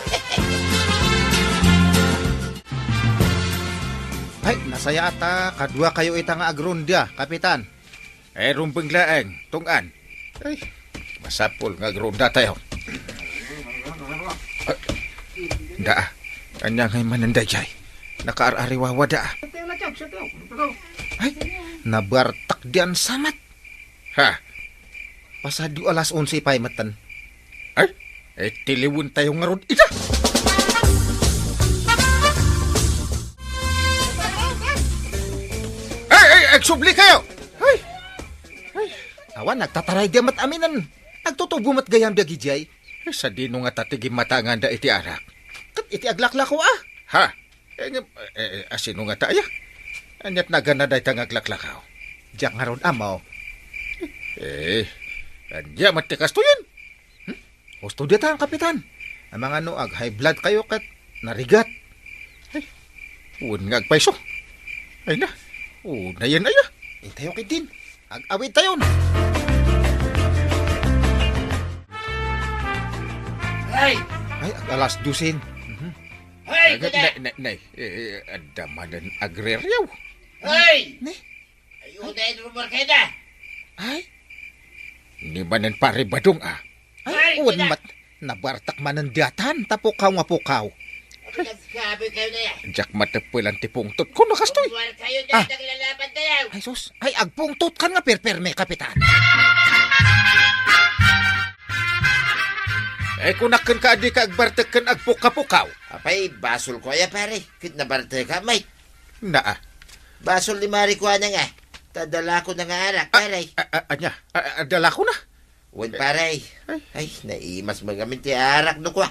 Ay, nasayaat a kadua kayo ita nga agronda, Kapitan. Eh, rumbeng laeng, Tong-an. Ay, masapul nga agronda tayo. Ah, daa, ania ngay manen daydiay? Nakaar-ariwawa daa. Ay, nabartak diyan samat. Ha? Pasado alas onse pay metten. Ay, eh, tiliwen tayo ngarud ita. Ay, ay, agsubli kayo! Ay! Ay! Awan, nagtataray di met aminen. Nagtutubo met gayam dagidiay. Eh, sadino ngata ti gimmatanganda iti arak? Ket iti aglaklako, a. Ha? Eh, ngem, eh, eh, asino ngata aya? Aniat nagana dayta nga aglaklakaw? Diak ngarud ammo. Eh, ania met ti kastoyen? Hmm? Husto ditan, Kapitan. Amangan no ag-high blood kayo ket narigat. Ay, wen nga agpayso. Ay na, unayen aya. Intayo ketdin. Ag-awidtayon. Hey! Ay, ag-alas dosen. Mhm. Hey, Ag-, kada! nay, nay, nay, eh, adda manen agreriaw. Hey! Ni? Ay, unay rumor kayo na. Ay? Ni manen Pare Badong, ah. Ay, Ay, wen sina- mat, nabartak manen diatan, ta pukaw nga pukaw. Ay, nagkabi kayo na yan. Diak mateppelan ti pungtot ko, nakastoy. Rumor kayo na, Ah. naglalaban na yan. Ay, sus. Ay, agpungtot kan nga perperme, Kapitan. Ay, kunak kenka, adi ka agbartek ken agpukapukaw. Apay, basol ko aya, pare. Ket nabartek ka, Mike. Naa. Basol ni Mari Kuana nga. Tadala ko na nga arak, Ah, pare. ah, ah, anya? Ah, ah, adala ko na. Wen, pare. Ay. Ay, naimas mo ngamin ti arak no kua.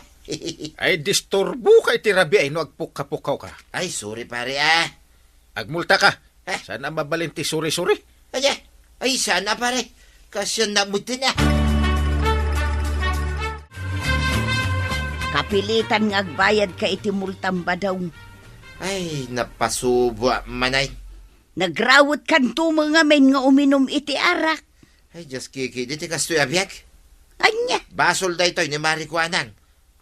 Ay, disturbo ka iti rabii no agpukkapukaw ka. Ay, sorry, pare, ah. Agmulta ka. Eh? Saan a mabalin ti suri-suri? Ay, eh. Ay, sana, pare. Kasyan na mo din, ah. Kapilitan nga agbayad ka iti multam, Badong. Ay, napasubo, manay. Nagrawet kanto ngamin nga uminum iti arak. Ay, Dios, Kiki, di ti kastoy a biag. Anya? Basol daytoy ni Mari Kuanang.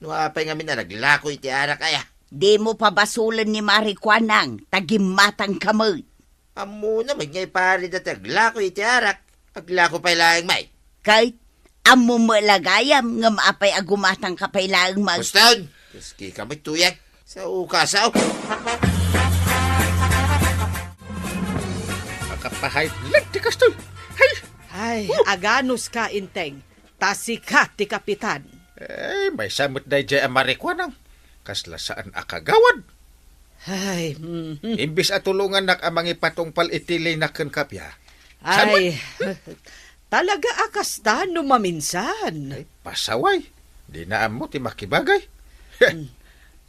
No apay ngamin a naglako iti arak aya? Dimo pabasolen ni Mari Kuanang, ta gimmatang ka met. Ammona met nga ipari dati aglako iti arak. Aglako pay laeng, Mike. Kay, ammo met la gayam, ngem apay a gumatang ka pay laeng, Mike? Boston! Kaski ka met tuyag. Sao ka, sao? Makapahay lang ti kastoy. Hay! Ay, aganus ka, Inteng. Ta sika ti kapitan. Eh, maysa met daydiay a Mari Kuanang. Kasla saan a kagawad. Ay, mhm. Imbis a tulongannak a mangipatungpal iti lina ken kappia. Saan met? Ay, talaga a kasta no maminsan. Ay, pasaway. Dina ammo ti makibagay. Hmm.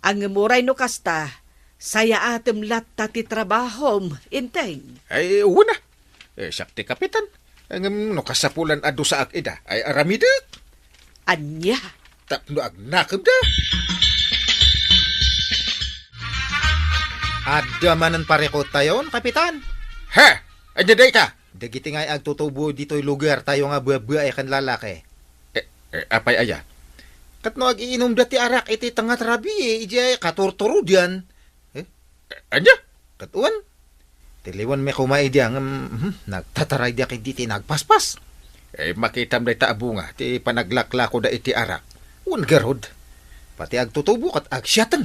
Ngem uray no kasta, sayaatem latta ti trabahom, Inteng. Ay, wen a. Eh, siak ti kapitan. Ngem no kasapulan a dusaak ida, ay aramidek. Ania? Tapno agnakemda. Adda manen parikut tayon, Kapitan. Ha? Ania dayta? Dagiti ngay agtutubo ditoy lugar tayo nga babae ken lalaki. Eh, eh, apay aya? Ket no agiinumda ti arak iti tengnga ti rabii, idiay katurturodan. Eh? Ania? Ket wen, tiliwenmi koma idi ngem, mhm, nagtataray diak idi ti nagpaspas. Eh, makitam dayta a bunga ti panaglaklakoda iti arak. Wen garud, pati agtutubo ket agsiaten.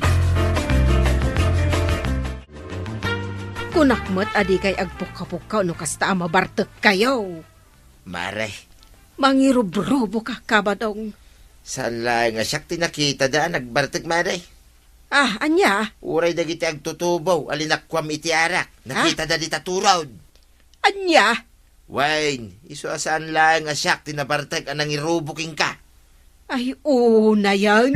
Kunak met a dikay agpukkapukkaw no kasta a mabartekkayo. Mare. Mangirubrubok a, Kabadong. Saan laeng a siak ti nakitada a nagbartek, Mare. Ah, ania? Uray dagiti agtutubo a linakkuam iti arak, Ah? Nakitada dita turod. Ania? Wen, isu a saan laeng a siak ti nabartek a nangirubok kenka. Ay, unayen.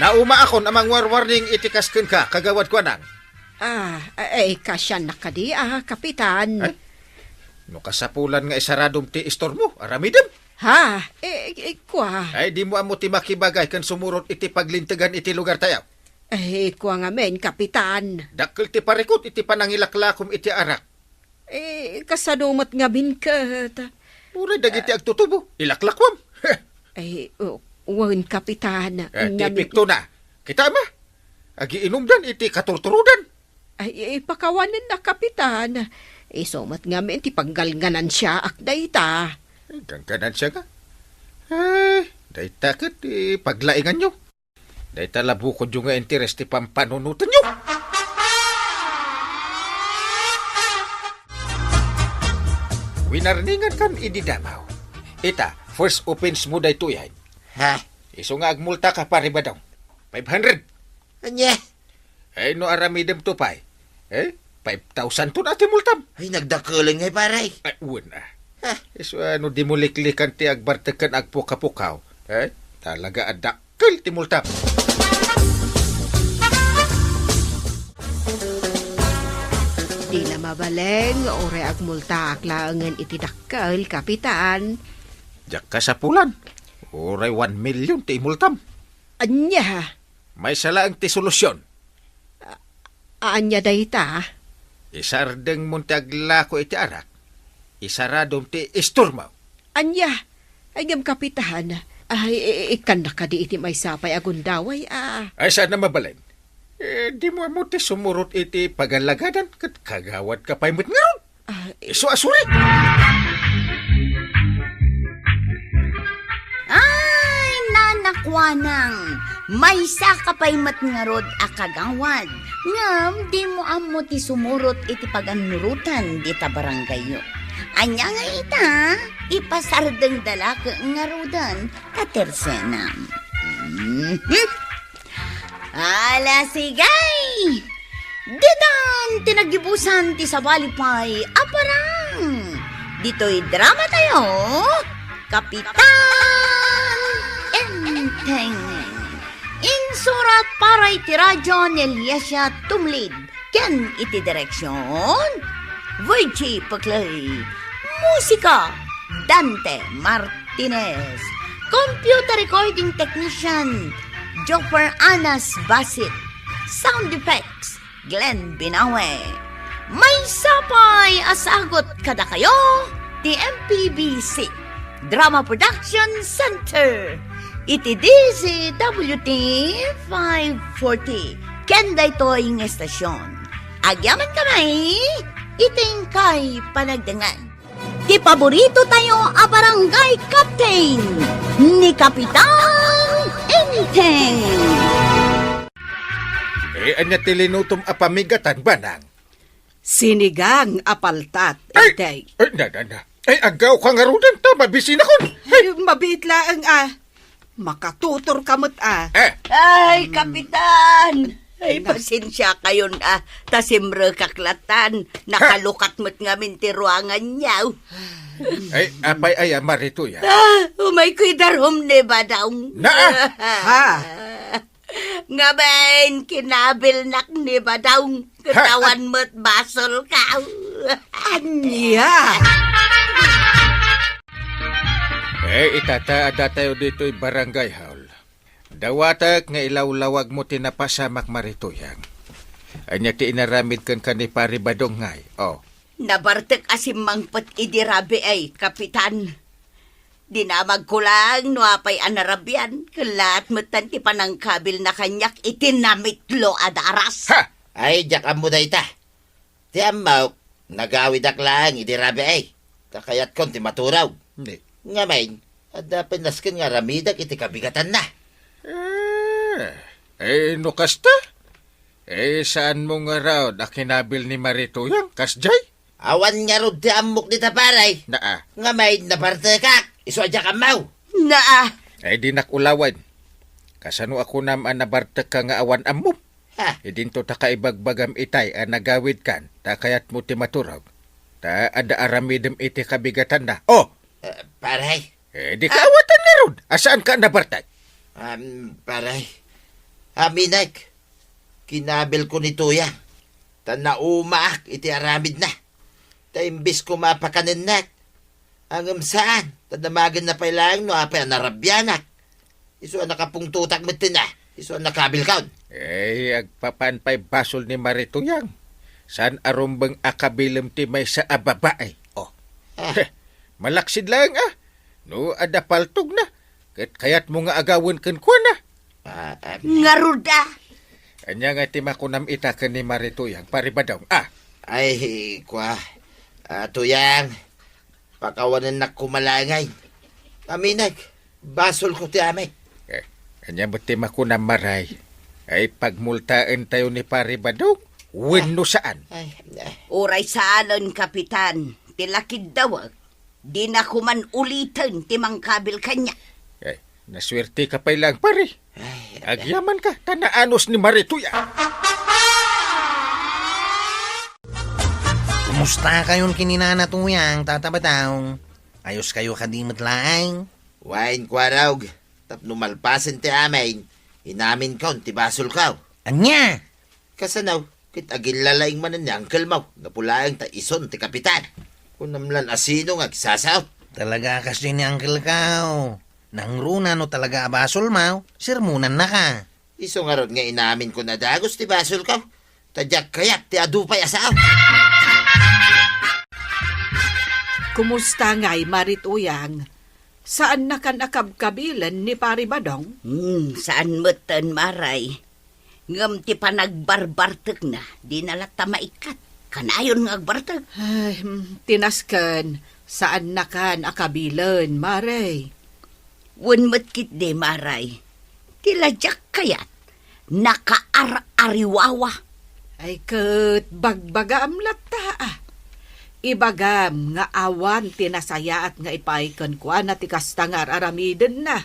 Naumaakon a mangwarwarning iti kas kenka, Kagawad Kuanang. Ah, eh, kasiannak kadi, ah, Kapitan. Ay, no kasapulan nga isaradom ti istormo, aramidem. Ha? Eh, eh, kua. Ay, dimo ammo ti makibagay ken sumurot iti paglintegan iti lugar tayo. Eh, kua ngamin, Kapitan. Dakkel ti parikut iti panangilaklakom iti arak. Eh, kasano met ngamin ket? Uray dagiti agtutubo, ilaklakwam. Eh, o, wen, Kapitan, Eh, ti ngamin epekto na. Kita ma? Agiinumdan iti katurturodan. Ay, ipakawanen na, Kapitan. Isu met ngamin ti panggalganansiaak dayta. Eh, gangganansia nga? Eh, dayta ket ti paglainganyo. Dayta la bukodyo nga interes ti pampanunotenyo. Winarningan kan idi Davao. Ita, first offense mo daytoy, ay. Ha? Isu nga agmulta ka, Pare Badong. Five hundred. Ania? Ay, no aramidem to pay. Eh, five thousand to na ti multam. Ay, nagdakelen ngay, pare. Ay, wen a. Ha? Isu a no di mo liklikan ti agbartek ken agpukapukaw. Eh, talaga a dakkel ti multam. Di la Mabalin, uray agmultaak laengen iti dakkel, Kapitan. Diak kasapulan. Uray one million ti imultam. Ania? Maysa laeng ti solusion. A-, ania dayta? Isardengmon ti aglako iti arak. Isaradom ti istormo. Ania? Ay, ngem, Kapitan, ay, i-, ikkannak kadi iti maysa pay a gundaway, a? Ay, saan a mabalin. Eh, dimo ammo ti sumurot iti pagallagadan ket kagawad ka pay met ngarud. Ah, eh. Isu a suri. Ay, nanakuanang, maysa ka pay met ngarud a kagawad. Ngem dimo ammo ti sumurot iti pagannurotan dita barangayyo. Ania nga ita, ipasardengda la ket ngaruden ta tersenam. Mhm. Ala, sige! Ditan ti naggibusan ti sabali pay a parang. Ditoy drama tayo, Kapitan Enteng. Insurat para iti radyo ni Eliasia Tumlid ken iti direksyon, Virgie Peclay. Musika, Dante Martinez. Computer recording technician, Joffer Anas Basit. Sound effects, Glenn Binawe. Maysa pay a sagut kadakayo ti M P B C Drama Production Center iti D Z W T five forty ken daytoy nga estasyon. Agyaman kami iti inkay panagdengngeg. Ti paborito tayo a barangay captain ni Kapitan Enteng. Eh, ania ti linutom a pamigatan, Banang? Sinigang a paltat, Ay! Enteng. Ay, na, na, na. Ay, aggaw ka ngaruden ta, mabisinakon. Ay, mabiit laeng, a. Makatutor ka met, a. Eh. Ay, Kapitan! Ay, pasensia kayon, a. Ta simrekak latan. Nakalukat met ngamin ti ruangan niya. Ay, apay aya, Marito, ya? Ah, umayko idarum ni Badong. Na, a. Ha? Ngamin, kinabilnak ni Badong. Ha? Ket awan met basolko. Ania? Eh, ita ta, adda tayo ditoy barangay hall. Dawatek nga ilawlawagmo ti napasamak, Marituyang. Ania ti inaramid kenka ni Pari Badong ngay? Oh. Nabartek a simmangpet idi rabii, Kapitan. Dinamagko laeng no apay a narabian, ket laat metten ti panangkabilna kaniak iti namitlo a daras. Ha! Ay, diak ammo dayta. Ti ammok, nagawidak laeng idi rabii, ta kayatkon ti maturog. Di. Ngamin, adda pay nasken nga aramidek iti kabigatanna. Eh, eh, no kasta? Eh, saanmo ngarud a kinabil ni Marituyang, kasjay? Awan ngarud ti ammok dita, pare. Naa. Ngamin, nabartekak. Isu a diak ammo. Naa. Eh, dinak ulawen. Kasano a kunam a nabartekka nga awan ammom? Ha? Idinto ta kaibagbagam itay a nagawidkan, ta kayatmo ti maturog. Ta adda aramidem iti kabigatanna. Oh! Eh, pare? Eh, di ka awatan ngarud. A, saanka a nabartek? Am, pare. Aminek. Kinabilko ni Tuya. Ta naumaak iti aramidna. Ta imbes koma a pakanennak, ngem saan, ta damagenna pay laeng no apay a narabianak. Isu a nakapungtotak metten a, isu a nakabilkon. Eh, agpapan pay basol ni Marituyang. Saan a rumbeng a kabilem ti maysa a babai. Oh. Ah. Heh, malaksid laeng a. No adda paltogna, ket kayatmo nga agawen kenkuana. Ah, ah. Ngarud a. Ania nga ti makunam ita ken ni Marituyang, Pari Badong? Ah. Ay, kua. Ah, Tuyang, pakawanennak koma laeng. Aminek, basolko ti amek. Eh, ania met ti makunam, Maray? Ay, pagmultaentayo ni Pari Badong? Wenno saan? Ay, ay. Uray saanen, Kapitan, ti lakiddawek. Dina koman uliten ti mangkabil kaniak. Ay, nasuerteka pay laeng, pare. Ay, agyamanka, ta naanus ni Marituyang. Kumusta kayon ken ni Nana Tuyang, Tata Badong? Ayos kayo kadi met laeng? Wen, Kuarog, tapno malpasen ti amin, inaminkon ti basolko. Ania? Kasano? Ket agillalaing manen ni uncle-mo, gapu laeng ta isun ti kapitan. Kunam lan a sino nga agsasao. Talaga a kasdiay ni uncle-ko. Nangruna no talaga a basolmo, sermonannaka. Isu ngarud nga inaminko a dagus ti basolko. Ta diak kayat ti adu pay a sao. Kumusta ngay, Marit Uyang? Saannakan a kabkabilen ni Pari Badong? Hmm, saan metten, Maray. Ngem ti panagbarbartekna, dina latta maikkat. Kanayon nga agbartek. Ay, hmm, ti nasken, saannakan a kabilen, Maray. Wen met ketdi, Maray. Ti la diak kayat, nakaar-ariwawa. Ay ket, bagbagaam latta, a. Ibagam nga awan ti nasayaat nga ipaay kenkuana ti kasta nga ar-aramidenna.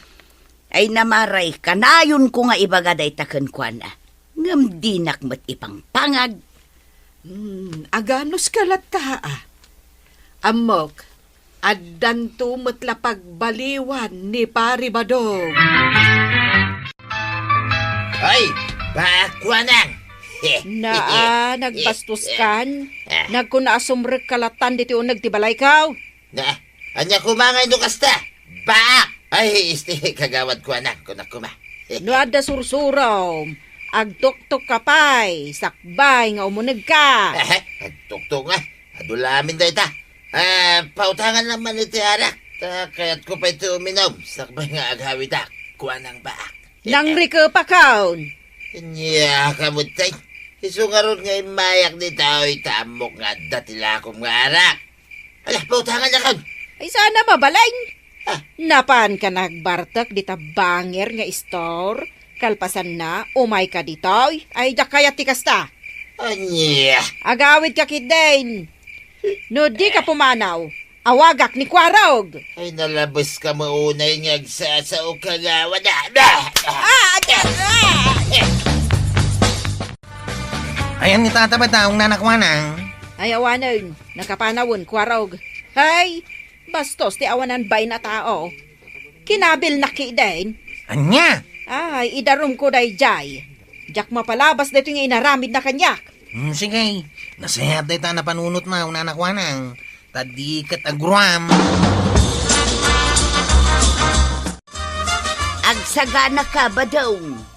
Ay na, Maray, kanayonko nga ibaga dayta kenkuana. Ngem dinak met ipangpangag. Hmm, aganuska latta, a. Ammok, addanto met la pagbaliwan ni Pari Badong. Ay, baak kuanang. Naa, nagbastuskan. Ah. Nagkuna a sumrekka latta ditoy uneg ti balayko. Na, ania koma ngay no kasta? Baak! Ay, isti, kagawad kuanang, kunak koma. No adda sursurom, agtuktokka pay, sakbay nga umunegka. Eh, agtuktok nga. Adu la amin dayta. Ah, pautangan naman iti arak. Ta kayatko pay ti uminom, sakbay nga agawidak, kuanang baak. Nangrikepakon. Ania ka met tay. Isu ngarud nga immayak ditoy, ta ammok nga adda ti lakom nga arak. Ala, pautangan nakon. Ay, saan a mabalin? Ah. Napanka nagbartek dita bangir nga istor? Kalpasanna, umayka ditoy? Ay, diak kayat ti kasta. Ania? Agawidka ketdin. No dika pumanaw, awagak ni Kuarog. Ay, nalabeska met unay nga agsasao, kagawad. Ah! Ah! Ah! Ah! Ayan ni Tata Badong, Nana Kuanang. Ay, awanen, nakapanawen, Kuarog. Hay, bastos ti awanan bain a tao. Kinabilnak ketdin. Ania? Ay, idarumko daydiay. Diak mapalabas daytoy nga inaramidna kaniak. Hmm, sige. Nasayaat dayta a napanunotmo, Nana Kuanang. Ta di ket aguruam. Agsaganaka, Badong.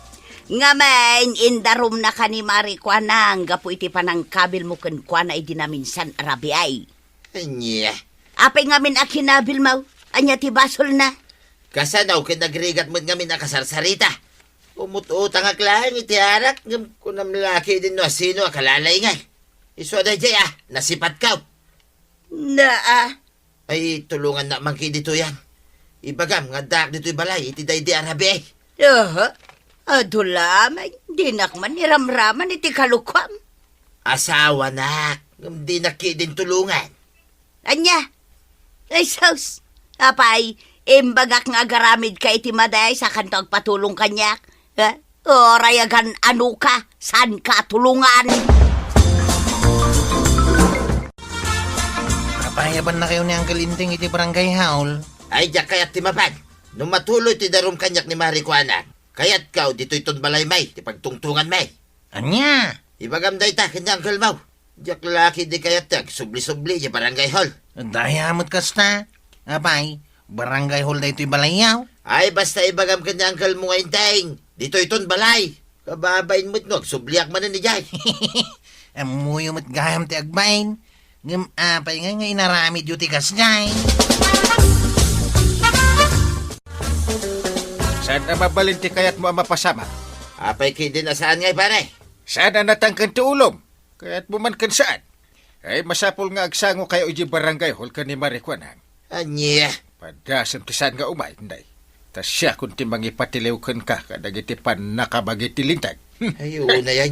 Ngamin, indarumnaka ni Mari Kuanang gapu iti panangkabilmo kenkuana idi naminsan a rabii. Ania? Apay ngamin a kinabilmo? Ania ti basolna? Kasano ket nagrigat met ngamin a kasarsarita? Umut-utangak laeng iti arak, ngem kunam la ketdin no asino a kalalaingay. Isu a daydiay a, nasipatko. Naa. Ay, tulongannak man ketditoy a. Ibagam nga addaak ditoy balay iti daydi a rabii. Aha. Adu laeng, dinak man iramraman iti kalokuam. Asawanak, ngem dinak ketdin tulongan. Ania? Ay, sus! Apay, imbagak nga agaramidka iti madaysa, sakanto agpatulong kaniak? Ha? Uray agan-anoka, saanka a tulongan. Apay, abannakayo ni Uncle Inting iti barangay hall? Ay, diak kayat ti mapan. No matuloy ti darum kaniak ni Mari Kuana, kayatko ditoyton balaymi ti pagtungtonganmi. Ania? Ibagam dayta ken ni uncle-mo. Diak la ketdi kayat ti agsubli-subli idiay barangay hall. Dayta met kasta. Apay, barangay hall daytoy balayyo? Ay, basta ibagam ken ni uncle-mo nga Inting, ditoyton balay. Kababain met no agsubliak manen idiay. Ammoyo met gayam ti agbain. Ngem apay ngay nga inaramidyo ti kasdiay? Saan a mabalin ti kayatmo a mapasamak? Apay ketdin a saan ngay, pare? Saan a natangken ti ulom? Kayatmo man ken saan? Ay, masapul nga agsangokayo idiay barangay hall ken ni Mari Kuanang. Ania? Padasem ti saan nga umay, Inday. Ta siakon ti mangipatiliw kenka kadagiti pannakabagi ti Linteg. Hmm. Ay, unay, ay.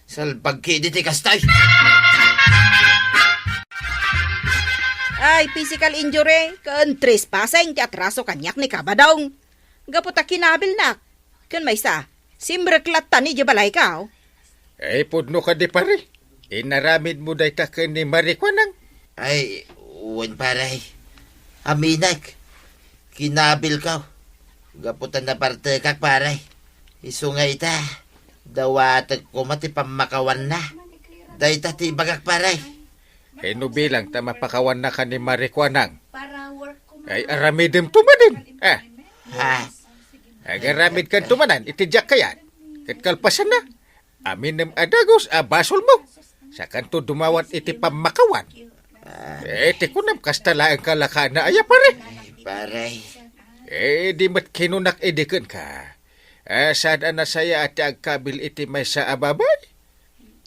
Salbag ketdi ti kasta. Ay, physical injury ken trespassing ti atraso kaniak ni Kabadong. Gapu ta kinabilnak. Ken maysa, simrek latta idiay balayko. Ay, pudno kadi, pare. Inaramidmo dayta ken ni Mari Kuanang? Ay, wen, pare. Aminek. Kinabilko. Gapu ta nabartekak, pare. Isu nga ita, dawatek koma ti pammakawanna. Dayta ti ibagak, pare. Ay, no bilang ta mapakawanna ka ni Mari Kuanang. Ay, aramidem to manen. Ah, Ha? Agaramid kan to manen, iti diak kayat. Ket kalpasanna, aminem a dagus a basolmo. Sakanto dumawat iti pammakawan. Ah, Eh, ti kunam, kasta laeng kalakaanna aya, pare. Pare. Eh, di met kinunak idi kenka. Eh, saan a nasayaat ti agkabil iti maysa a babai?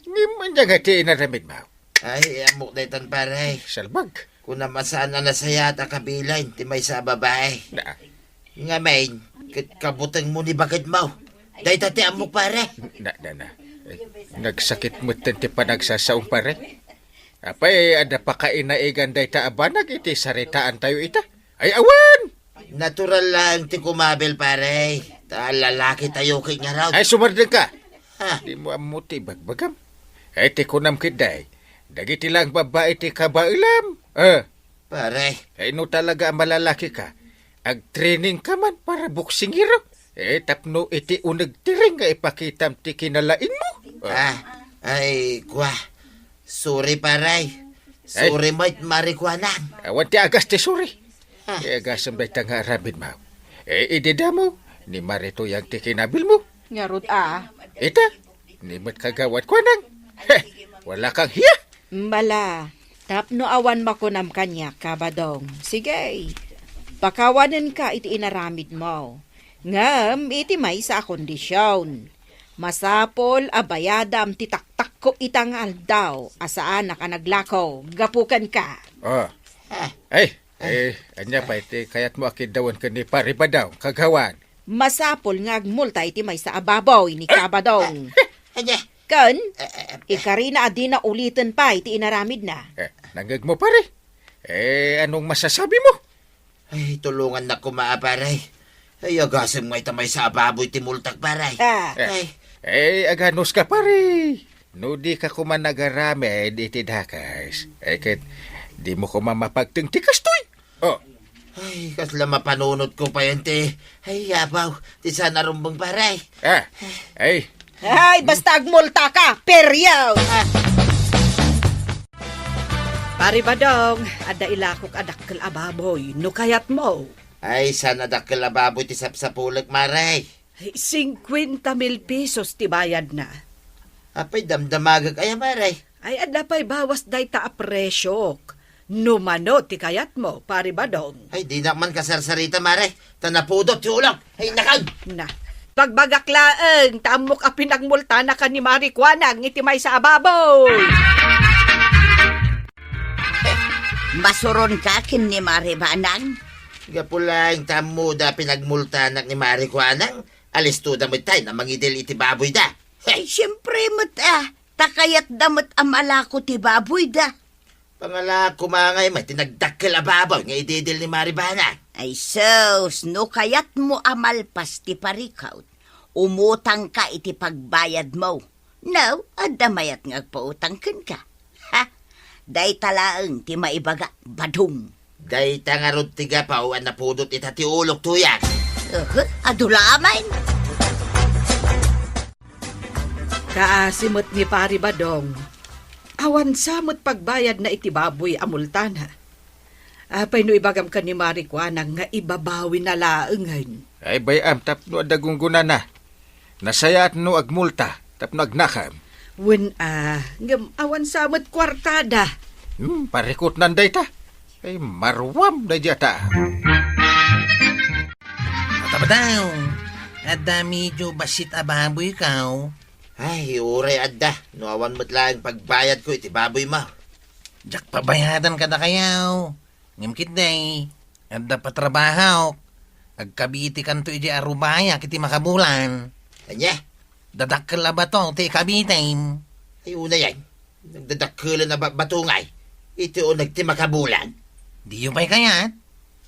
Ngem ania nga ti inaramidmo? Ay, ammok daytan, pare. Salbag. Kunam a saan a nasayaat a kabilen ti maysa a babai. Na. Ngamin, ket kabutengmo ni baketmo. Dayta ti ammok, pare. Na, na, na. Eh, nagsakit metten ti panagsasaom, pare. Apay, adda pakainaigan dayta a banag iti saritaantayo ita? Ay, awan! Natural laeng ti kumabil, pare. Ta lalakitayo ket ngarud. Ay, sumardeng ka! Ha? Di mo ammo ti ibagbagam. Ay, ti kunam ket day, dagiti lang babbai ti kabaelam. Eh, Pare. Ay, no talaga a malalaki ka, agtraining ka man para boksingero. Eh, tapno iti uneg ti ring nga ipakitam ti kinalaingmo. Ah. Ah, ay, kwa. Sorry, pare. Ay. Sorry met, Mari Kuanang. Awan ti agas ti sorry. Ah. Eh, agasem dayta nga aramidmo. Eh, idi damo, ni Mari Tuyang ti kinabilmo. Ngarud a. Ita, ni met kagawad Kuanang. Heh, wala kang hiya. Bala, tapno awan makunam kaniak, Kabadong. Sige, pakawanenka iti inaramidmo. Ngem iti maysa a kondision, masapul a bayadam ti taktakko ita nga aldaw a saanak a naglako gapu kenka. Ah. Ay, eh, ania pay ti kayatmo a kiddawen ken ni Pari Badong, kagawan? Masapul nga agmulta iti maysa a baboy ni Kabadong. Ania? Ken, eh, eh, eh, ikarina a dina uliten pay ti inaramidna. Eh, nangngegmo, pare? Eh, anong masasabimo? Ay, tulongannak koma, pare. Ay, agasem nga ita maysa a baboy ti multak, pare. Ah. Eh, Ay. Eh, aganos ka, pare? No di ka koma nagaramid iti dakes, eh, ket di mo koma mapagteng ti kastoy. Oh. Ay, kasla mapanunot ko pa yan, ti. Ay, yabaw, ti sana rumbeng, pare. Ah, ay. Ay, basta agmulta ka, period! Ah. Pari Badong, adda ilakok a dakkel a baboy, no kayatmo. Ay, saan a dakkel a baboy ti sapsapulek, mare? Ay, singkuenta mil pesos ti bayadna. Apay, damdamagek aya, mare? Ay, adda pay bawas dayta a presyok. No mano ti kayatmo, Pari Badong. Ay, dinak man kasarsarita, mare. Ta napudot ti ulok. Ay, nakag! Na. Pagbagak laeng, ta ammok a pinagmultanaka ni Mari Kuanang iti maysa a baboy. Masuronka ken ni Mari Banang? Gapu laeng ta ammoda pinagmultanak ni Mari Kuanang, alistoda met tay na mangidil iti baboyda. Ay, siempre met, ah. Ta kayatda met a malako ti baboyda. Pangala, kumangay met ti nagdakkel a baboy nga ididil ni Mari Banang. Ay sus, no kayatmo a malpas ti parikut, umutangka iti pagbayadmo. No, adda mayat nga agpautang kenka. Ha? Dayta laeng ti maibagak, Badong. Dayta ngarud ti gapu a napudot ita ti ulok, Tuyang. Uhu, adu laeng. Kaasi met ni Pari Badong. Awan sa met pagbayadna iti baboy a multana. Apay no ibagam ken ni Mari Kuanang nga ibabawina laengen? Ay, bay-am tapno adda gunggonana. Nasayaat no agmulta tapno agnakam. Wen a, ngem awan sa met kuartada. Hmm, parikutnan dayta. Ay, maruam daydi ata. Ata ba daw? Adda medyo bassit a baboy kaw? Ay, uray adda. No awan met laeng pagbayadko iti baboymo. Diak pabayadan kadakayaw. Ngem ketdi, adda patrabahok. Agkabitikanto idiay arubayak iti makabulan. Ania? Dadakkel a bato ti ikabitim. Ay, unayen. Nagdadakkelen a ba-, bato ngay. Iti uneg ti makabulan. Diyo pay kayat?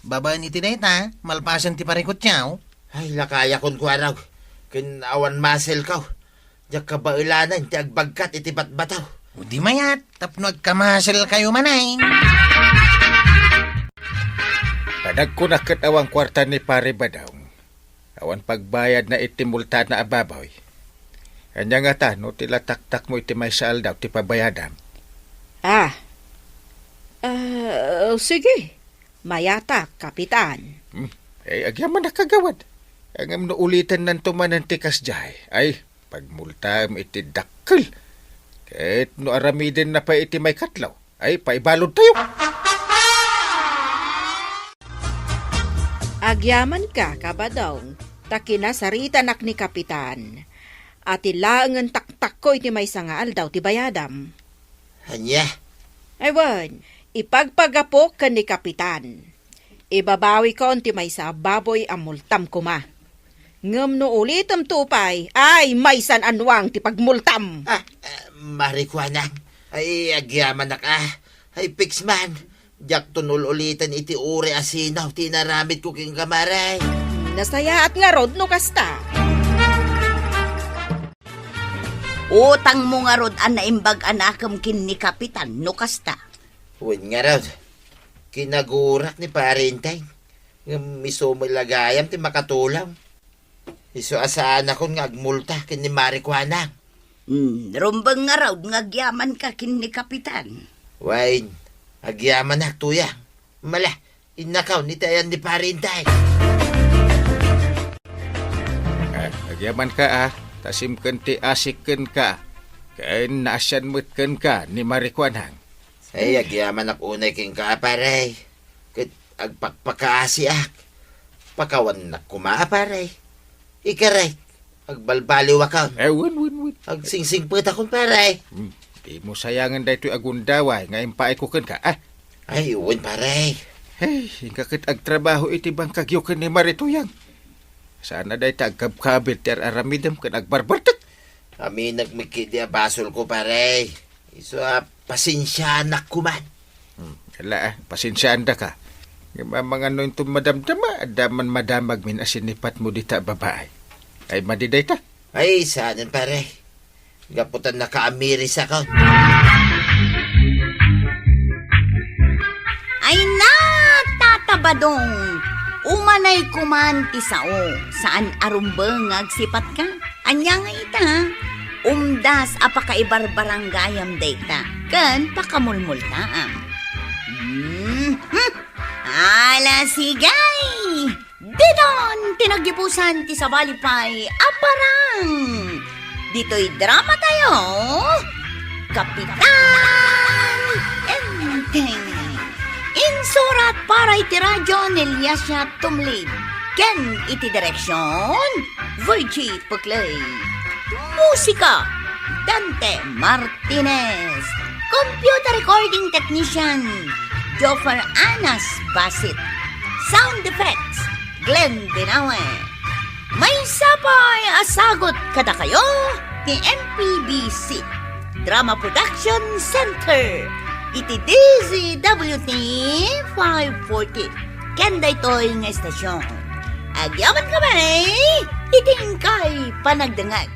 Babaen iti dayta, malpasen ti parikutyaw. Ay, lakayakon, kuarog. Ken awan maselko. Diak kabaelanen ti agbagkat iti batbataw. O di mayat, tapno agkamaselkayo manen. Panagkunak ket awan kuarta ni Pari Badong. Awan pagbayadna iti multana a baboy. Ania ngata no ti la taktakmo iti maysa aldaw ti pabayadam? Ah. Ah, sige. Mayatak, Kapitan. Hmm. Ay, agyamanak, kagawad. Ngem no ulitennanto manen ti kasdiay, ay, pagmultaem iti dakkel. Ket no aramidenna pay iti maikatlo, ay, paibaludtayo. Agyamanka, Kabadong, ta kinasaritanak ni Kapitan, a ti laengen taktakko iti maysa nga aldaw ti bayadam. Ania? Ay wen, ipagpagapok ken ni Kapitan. Ibabawikon ti maysa a baboy a multam koma. Ngem no ulitemto pay, ay, maysan a nuang ti pagmultam. Ah, ah, Mari Kuanang. Ay, agyamanak, ah. Ay, piks man. Diakton ul-uliten iti uray a sinaw ti inaramidko kenka, Mari. Nasayaat ngarud no kasta. Utangmo ngarud a naimbag a nakem ken ni Kapitan no kasta. Wen ngarud, kinagurak ni Pare Enteng. Ngem isu met la gayam ti makatulong. Isu a saanakon nga agmulta ken ni Mari Kuanang. Hmm, rumbeng ngarud nga agyamanka ken ni Kapitan. Wen, agyamanak, Tuyang. Mala, innakaw iti ayan ni Pare Enteng. Ah, agyamanka, ah. Ta simken ti asik kenka. Ken naasian met kenka ni Mari Kuanang. Ay, agyamanak unay kenka, pare. Ket agpakpakaasiak. Pakawannak koma, pare. Ikarek, agbalbaliwakon. Eh, wen, wen, wen. Agsingsingpetakon, pare. Hmm, dimo sayangen daytoy a gundaway nga impaayko kenka, ah. Ay, wen, pare. Hey, inka ket agtrabaho iti bangkagyo ken ni Mari Tuyang. Saan a dayta agkabkabil ti ar-aramidem ken agbarbartek. Aminek met ketdi a basolko, pare. Isu a pasensianak koma. Hmm, ala, ah, pasensiaandaka. Ngem amangan no inton madamdama, adda man madamagmin a sinipatmo dita a babae. Ay, madi dayta. Ay, saanen, pare. Gapu ta nakaamirisakon. Ay na, Tata Badong! Umanay koman ti sao, saan a rumbeng nga agsipatka? Ania nga ita? Umdas a pakaibarbarangayam dayta, ken pakamulmultaam. Hmm, hmm. Ala, sige! Diton ti naggibusan ti sabali pay a parang. Ditoy drama tayo, Kapitan Enteng. Insurat para iti radio ni Eliasia Tumlid. Ken iti direksyon, Virgie Puclay. Musika, Dante Martinez. Computer recording technician, Joffer Anas Basit. Sound effects, Glenn Dinawe. Maysa pay a sagut kadakayo ti M P B C Drama Production Center iti D Z W T five forty. Ken daytoy nga estasyon, agyamankami iti inkay panagdengngeg.